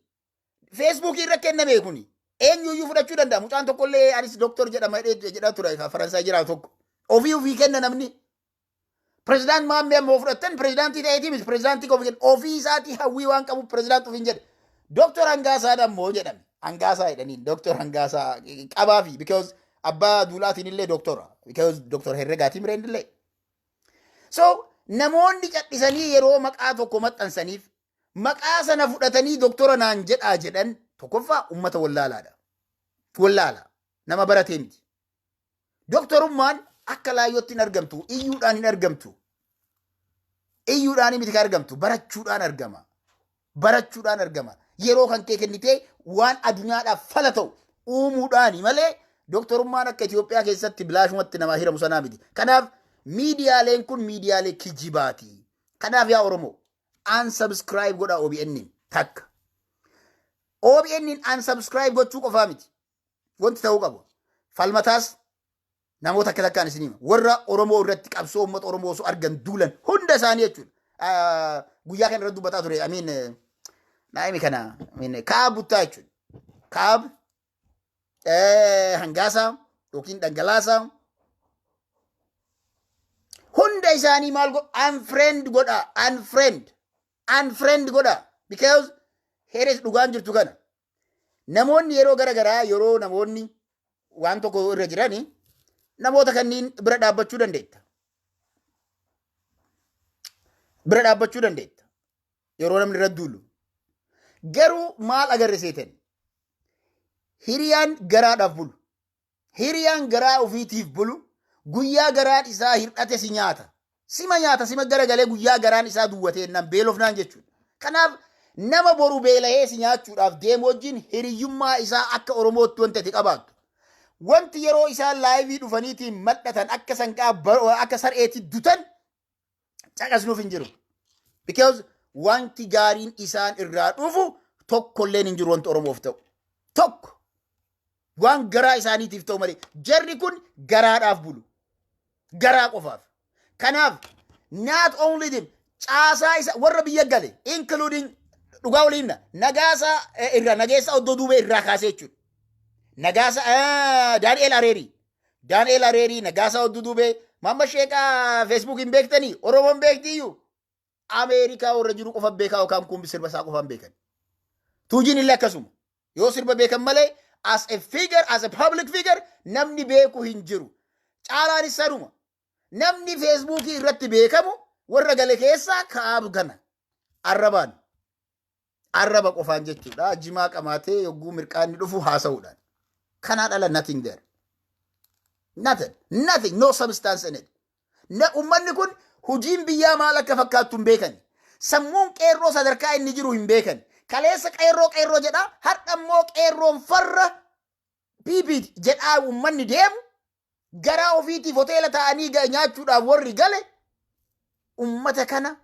Feesbuukii irra kenname kuni. Eenyuyyuu fudhachuu danda'a. Mucaan tokkollee anis dooktor jedhama jedhaa ture, Faransaay jiraatu tokko. Ofii ofii kenna namni. Pirezidaant Maammee ammoo fudhattan, pirezidaantii ta'eetii miti, pirezidaantii ofii kenna. Ofii isaatii hawwii waan qabuuf pirezidaantii ofiin jedhe. Dooktor Hangaasaan ammoo jedhame. Hangaasaa jedhaniin, Dooktor Hangaasaa qabaafi, because abbaa duulaatiin illee dooktora. Because Dooktor Herregaatiin mireen illee. So namoonni cadhisanii yeroo maqaa tokko maxxansaniif maqaa sana fudhatanii doktora naan jedhaa jedhan, tokkoffaa ummata wallaalaadha. Wallaala. Nama baratee miti. Doktorummaan akka laayyootti hin argamtu, iyyuudhaan hin argamtu. Iyyuudhaan miti kan argamtu, barachuudhaan argama. Barachuudhaan argama. Yeroo kan kee kennitee waan addunyaadhaaf fala ta'u uumuudhaani malee doktorummaan akka Itoophiyaa keessatti bilaashumatti namaa hiramu sanaa miti. Kanaaf miidiyaaleen kun miidiyaalee kijibaati. Kanaaf yaa Oromoo, unsubscribe godhaa OBN takka. OBN unsubscribe gochuu qofaa miti. Wanti ta'uu qabu. Falmataas namoota akka takkaan isin hima. Warra Oromoo irratti qabsoo uummata Oromoo osoo argan duulan hunda isaanii jechuudha. Guyyaa kana irratti dubbataa ture. Amiin naa'imi kana amiin kaab buttaa jechuudha. Kaab hangaasaa yookiin dhangalaasaa hunda isaanii maal godha? Unfriend godha. Unfriend. Unfriend godha. Because here's dhugaan jirtu kana. Namoonni yeroo gara garaa, yeroo namoonni waan tokko irra jirani, namoota kanneen bira dhaabbachuu dandeetta. Bira dhaabbachuu dandeetta. Yeroo namni irra duulu. Garuu maal agarre seetan? Hiriyaan garaadhaaf bulu. Hiriyaan garaa ofiitiif bulu guyyaa garaan isaa hir'ate si nyaata. Sima nyaata, sima garagalee guyyaa garaan isaa duwwatee nan beelofnaan jechuudha. Kanaaf nama boru beelahee si nyaachuudhaaf deemu wajjin hiriyyummaa isaa akka Oromootti wanti ati qabaattu. Wanti yeroo isaan live dhufaniitiin madhatan akka sanqaa akka sar'eetti dutan caqasnuuf hin jiru. Because wanti gaariin isaan irraa dhufu tokkolleen hin jiru, wanti Oromoof ta'u. Tokko. Waan garaa isaaniitiif ta'u malee jarri kun garaadhaaf bulu. Garaa qofaaf. Kanaaf not only them, caasaa isa warra biyya gale, including dhugaa waliin Nagaasaa irraa, Nageessaa Oddoo Duubee irraa kaasee jechuudha. Nagaasa Daani'eel Areerii. Daani'eel Areerii, Nagaasaa Oddoo Duubee, Mamma Sheeqaa Feesbuuk hin beektanii, Oromoon beektiyyuu. Ameerikaa warra jiru qofa beekaa yookaan kun sirba isaa qofaan beekan. Tuujiin illee akkasuma. Yoo sirba beekan malee as a figure, as a public figure namni beeku hin jiru. Caalaanis sanuma. Namni Feesbuukii irratti beekamu warra gale keessaa kaa'amu kana. Arrabaan. Arraba qofaan jechuudha. Jimaa qamaatee yogguu mirqaanni dhufu haasa'uudhaan. Kanaan ala nothing there. Nothing. Nothing. No substance in it. Na uummanni kun hojiin biyyaa maal akka fakkaattu hin beekan. Sammuun qeerroo sadarkaa inni jiru hin beekan. Kaleessa qeerroo qeerroo jedha. Har'a immoo qeerroon farra PP jedhaa uummanni deemu, garaa ofiitiif hoteela taa'anii nyaachuudhaaf warri gale, ummata kana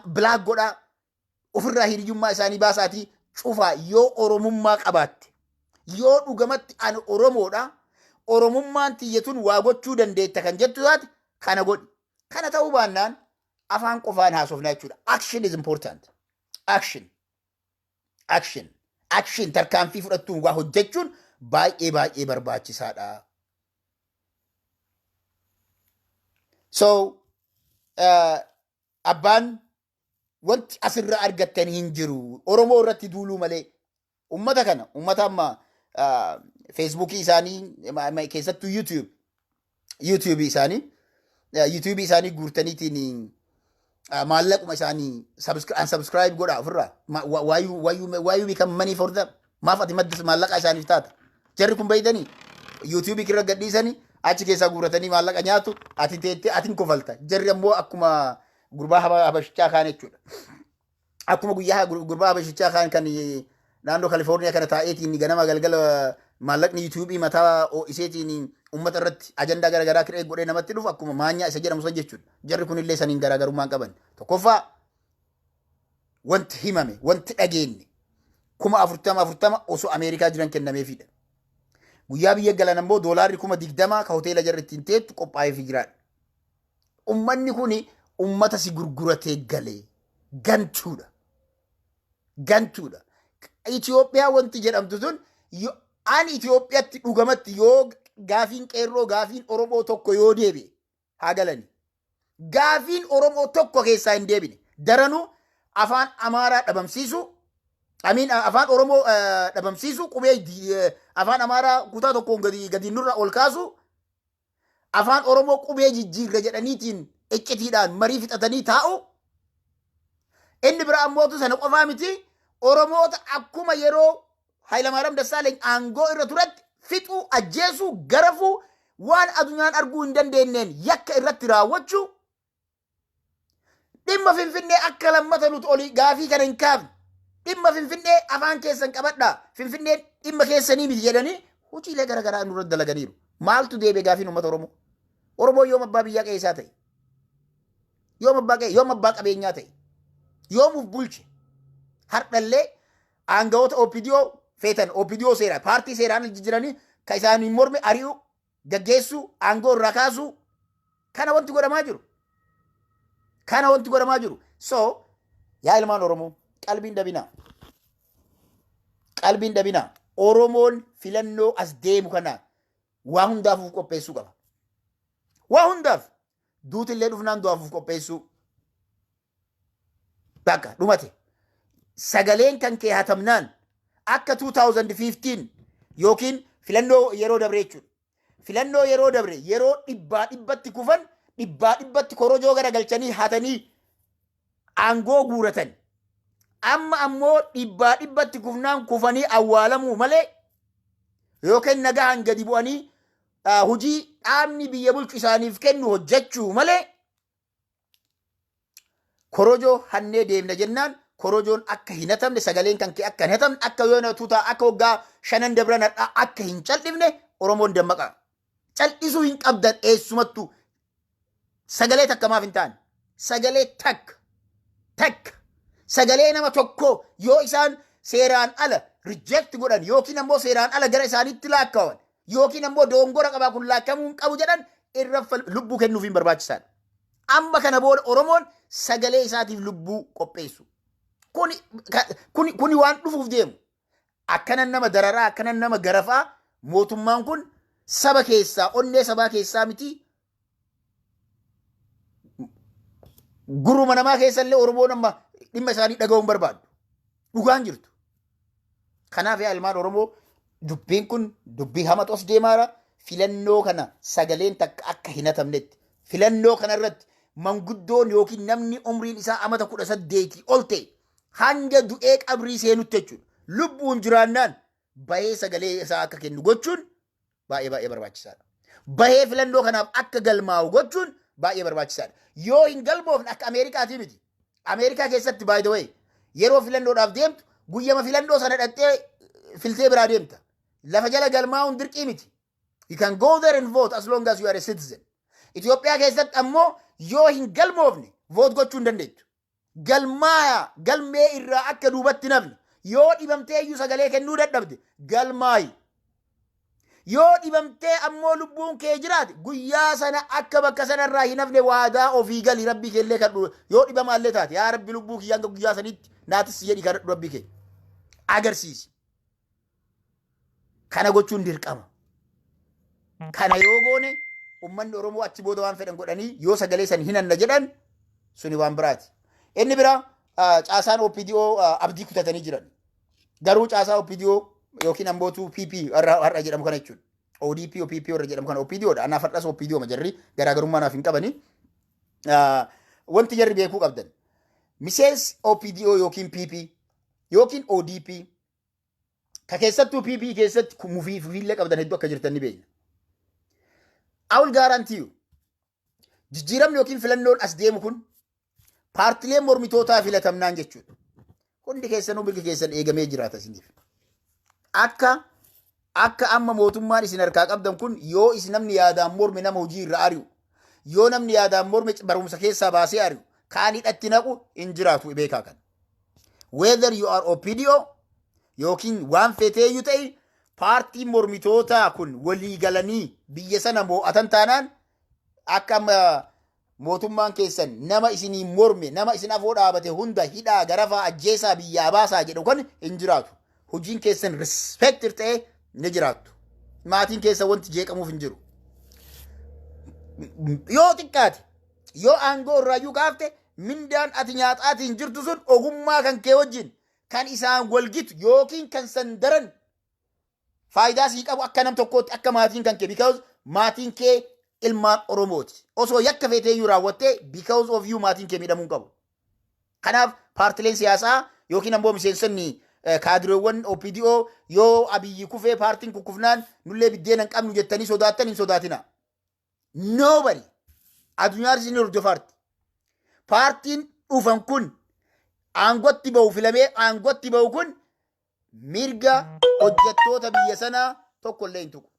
block godhaa, ofirraa hiriyyummaa isaanii baasaatii cufaa. Yoo Oromummaa qabaatte, yoo dhugamatti ani Oromoodha, Oromummaan tiyyatun waa gochuu dandeetta kan jettu taate, kana godhi. Kana ta'uu baannaan afaan qofaan haasofnaa jechuudha. Action is important. Action, action, action. Tarkaanfii fudhattuun waa hojjechuun baay'ee baay'ee barbaachisaadha. So abbaan wanti asirra argattan hin jiru. Oromoo irratti duuluu malee ummata kana, ummata amma Feesbuukii isaanii, keessattuu YouTube isaanii guurtaniitiin maallaquma isaanii unsubscribe godha ofirraa. Why you become money for them? Maaf ati madda maallaqa isaaniif taata? Jarri kun beeytanii YouTube kirra gadhiisanii achi keessaa guuratanii maallaqa nyaatu. Ati teettee atin kofalta. Jarri ammoo akkuma gurbaa habashichaa kaan jechuudha. Akkuma guyyaa gurbaa habashichaa kaan kan naannoo Kalifoorniyaa kana taa'eetiin ganama galgala maallaqni YouTube mataa iseetiin uummata irratti ajandaa garaagaraa kiree godhee namatti dhufu, akkuma maanyaa isa jedhamu san jechuudha. Jarri kunillee saniin garaagarummaa hin qaban. Tokkoffaa, wanti himame, wanti dhageenye, 40,000 40 osoo Ameerikaa jiran kennameefidha. Guyyaa biyya galan ammoo doolaarri 20,000 ka hoteela jarri ittiin teettu qophaa'eefii jiraadha. Ummanni kuni ummata si gurguratee galee gantuudha. Gantuudha. Itoophiyaa wanti jedhamtu sun, ani Itoophiyaatti dhugamatti yoo gaafiin qeerroo, gaafiin Oromoo tokko yoo deebi'e haa galani. Gaafiin Oromoo tokko keessaa hin deebine. Daranuu afaan Amaaraa dhabamsiisu, amiin, afaan Oromoo dhabamsiisu, qubee afaan Amaaraa kutaa tokkoon gadi gadi nurra ol kaasu, afaan Oromoo qubee jijjiirra jedhaniitiin iccitiidhaan marii fixatanii taa'u. Inni bira ammootu sana qofaa miti, Oromoota akkuma yeroo Hayilamaariyaam Dassaaleeny aangoo irra turetti fixuu, ajjeesuu, garafuu, waan addunyaan arguu hin dandeenyeen yakka irratti raawwachuu, dhimma Finfinnee akka lammata nuti olii gaafii kana hin kaafne, dhimma Finfinnee afaan keessan qabadhaa, Finfinneen dhimma keessanii miti jedhanii hojiilee garaagaraa nurra dalaganiiru. Maaltu deebi'e gaafiin uummata Oromoo? Oromoo yoom abbaa biyyaa qe'ee ta'e? Yoom abbaa qe'ee, yoom abbaa qabeenyaa ta'e? Yoom uf bulche? Hardhallee aangawoota OPDO feetan, OPDO seera paartii seeraan jijjiiranii ka isaan hin morme ari'uu, gaggeessuu, aangoo irraa kaasuu, kana wanti godhamaa jiru. Kana wanti godhamaa jiru. So yaa ilmaan Oromoo, qalbiin dabinaa. Qalbiin dabinaa. Oromoon filannoo as deemu kana waa hundaaf uf qopheessuu qaba. Waa hundaaf, duutillee dhufnaan du'aaf uf qopheessuu. Bakka dhumate. Sagaleen kan kee hatamnaan akka 2015 yookiin filannoo yeroo dabre jechuudha. Filannoo yeroo dabre yeroo dhibbaa dhibbatti kufan, dhibbaa dhibbatti korojoo garagalchanii hatanii aangoo guuratan. Amma ammoo dhibbaa dhibbatti kufnaan kufanii awwaalamuu malee yookiin nagaan gadi bu'anii hojii dhaabni biyya bulchu isaaniif kennu hojjechuu malee, korojoo hannee deemna jennaan korojoon akka hin hatamne, sagaleen kan kee akka hin hatamne, akka yoo tuutaa akka waggaa shanan dabran har'aa akka hin cal'ifne Oromoon dammaqa. Cal'isuu hin qabdan. Eessumattuu sagalee takka maaf hin taane? Sagalee takka takka, sagalee nama tokko yoo isaan seeraan ala reject godhan yookiin ammoo seeraan ala gara isaaniitti laakkawan yookiin ammoo dogongora qabaa, kun laakkamuu hin qabu jedhan, irra lubbuu kennuuf hin barbaachisaadha. Amma kana booda Oromoon sagalee isaatiif lubbuu qopheessu. Kuni waan dhufuuf deemu. Akkanan nama dararaa, akkanan nama garafaa mootummaan kun saba keessaa, onnee sabaa keessaa miti. Guruma namaa keessallee Oromoon amma dhimma isaanii dhaga'uu hin barbaadu. Dhugaan jirtu. Kanaaf yaa ilmaan Oromoo, dubbiin kun dubbii hamatu as deemaara. Filannoo kana sagaleen takka akka hin hatamnetti. Filannoo kana irratti manguddoon yookiin namni umriin isaa amata 18 ol ta'e hanga du'ee qabrii seenutti jechuudha. Lubbuun jiraannaan bahee sagalee isaa akka kennu gochuun baay'ee baay'ee barbaachisaadha. Bahee filannoo kanaaf akka galmaa'u gochuun baay'ee barbaachisaadha. Yoo hin galmoofne akka Ameerikaatii miti. Ameerikaa keessatti, by the way, yeroo filannoodhaaf deemtu guyyama filannoo sana dhaqxee filtee biraa deemta. Lafa jala galmaa'uun dirqii miti. You can go there and vote as long as you are a citizen. Itoophiyaa keessatti ammoo yoo hin galmoofne vote gochuu hin dandeettu. Galmaaya, galmee irraa akka duubatti nafne. Yoo dhibamtee iyyuu sagalee kennuu dadhabde, galmaayi. Yoo dhibamtee ammoo lubbuun kee jiraate, guyyaa sana akka bakka sanarraa hin hafne waadaa ofii gali, rabbii keellee kadhu. Yoo dhibamaallee taate, "Yaa rabbi, lubbuu kiyya hanga guyyaa sanitti naatis" jedhi kadhadhu, rabbii kee agarsiisi. Kana gochuun dirqama. Kana yoo goone ummanni Oromoo achi booda waan fedhan godhanii yoo sagalee san hin hanna jedhan, suni waan biraati. Inni biraa, caasaan OPDO abdii kutatanii jiran. Garuu caasaa OPDO yookiin ammootu PP har'a jedhamu kana jechuudha. ODP OPP warra jedhamu kana OPDO dha. Anaaf har'as OPDO ma jarri garaagarummaa naaf hin qabani. Wanti jarri beekuu qabdan. Miseensi OPDO yookiin PP yookiin ODP ka keessattuu PP keessatti mufii fufiillee qabdan hedduu akka jirtan ni beekna. I will guarantee you, jijjiiramni yookiin filannoon as deemu kun paartileen mormitootaa filatamnaan jechuudha. Hundi keessanuu mirgi keessan eegamee jiraata isiniif. Akka amma mootummaan isin harkaa qabdan kun yoo isin namni yaadaan morme nama hojii irra ari'u, yoo namni yaadaan morme barumsa keessaa baasee ari'u, kaan hidhatti naqu hin jiraatu, beekaa kan. Whether you are OPDO yookiin waan feeteeyyuu ta'e, paartiin mormitootaa kun walii galanii biyya sana mo'atan taanaan, akka amma mootummaan keessan nama isinii morme, nama isin afoo dhaabate hunda hidhaa, garafaa, ajjeesaa, biyyaa baasaa jedhu kan hin jiraatu. Hojiin keessan respect ta'e ni jiraattu. Maatiin keessan wanti jeeqamuuf hin jiru. Yoo xiqqaate, yoo aangoo irraayyuu kaafte, mindaan ati nyaataatiin jirtu sun ogummaa kan kee wajjin kan isaan walgitu yookiin kan san daran faayidaa sii qabu akka nam tokkootti, akka maatiin kan kee, because maatiin kee ilmaan Oromooti. Osoo yakka feeteeyyuu raawwattee, because of you maatiin kee miidhamuu hin qabu. Kanaaf paartileen siyaasaa yookiin ammoo miseensonni kaadireewwan OPDO yoo Abiyyi kufee paartiin kukkufnaan nullee biddeena hin qabnu jettanii sodaattan, hin sodaatina. Nobody. Addunyaan isin hordofaarti. Paartiin dhufan kun aangotti bahu, filamee aangotti bahu kun mirga hojjettoota biyya sanaa tokkollee hin tuqu.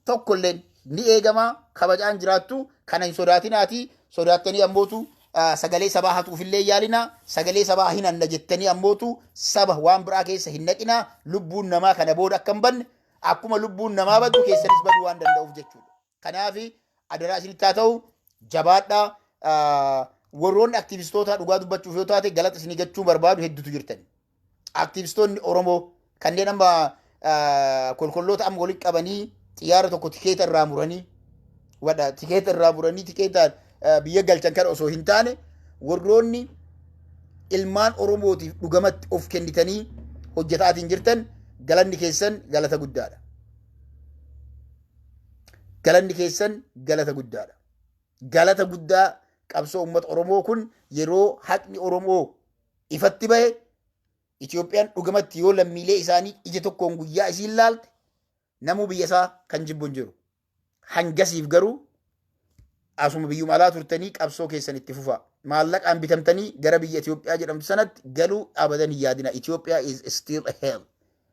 Tokkollee ni eegama, kabajaan jiraattu. Kana hin sodaatinaati. Sodaattanii ammootu sagalee sabaa hatuufillee yaalina. Sagalee sabaa hin hanna jettanii ammootu saba waan biraa keessa hin naqina. Lubbuun namaa kana booda akka hin banne, akkuma lubbuun namaa baddu keessanis baduu waan danda'uuf jechuudha. Kanaaf adaraa isinitti haa ta'u, jabaadhaa. Warroonni aktivistoota, dhugaa dubbachuuf yoo taate, galata isinii gachuu barbaadu hedduutu jirtan. Aktivistoonni Oromoo kanneen amma kolkolloota amma walitti qabanii xiyyaara tokko tikeeta irraa muranii, wadha, tikeeta irraa muranii tikeetaan biyya galchan kana osoo hin taane, warroonni ilmaan Oromootiif dhugamatti of kennitanii hojjetaatiin jirtan, galanni keessan galata guddaadha. Galanni keessan galata guddaadha. Galata guddaa. Qabsoo uummata Oromoo kun yeroo haqni Oromoo ifatti bahe, Itoophiyaan dhugamatti yoo lammiilee isaanii ija tokkoon guyyaa isiin laalte, namuu biyya isaa kan jibbu hin jiru. Hangasiif garuu asuma biyyuma alaa turtanii qabsoo keessan itti fufaa. Maallaqaan bitamtanii gara biyya Itoophiyaa jedhamtu sanatti galuu abadan hin yaadina. Itoophiyaa is still a hell.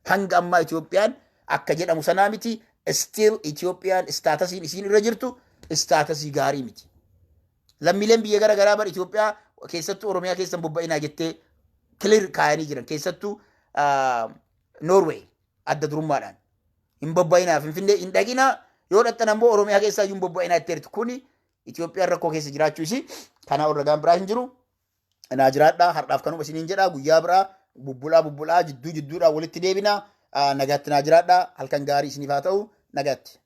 Hanga ammaa Itoophiyaan akka jedhamu sanaa miti. Still Itoophiyaan statusiin isiin irra jirtu statusii gaarii miti. Lammiileen biyya gara garaa bar Itoophiyaa keessattuu Oromiyaa keessan bobba'inaa jettee clear kaayanii jiran, keessattuu Norway adda durummaadhaan. Hin bobba'inaa, Finfinnee hin dhaqinaa, yoo dhaqxan ammoo Oromiyaa keessaa iyyuu hin bobba'inaa jetteerti. Kuni Itoophiyaan rakkoo keessa jiraachuu isii kanaa ol ragaan biraa hin jiru. Naa jiraadhaa, har'aaf kanuma isiniin jedhaa. Guyyaa biraa bubbulaa bubbulaa jidduu jidduudhaan walitti deebinaa. Nagaatti naa jiraadhaa, halkan gaarii isiniif haa ta'u, nagaatti.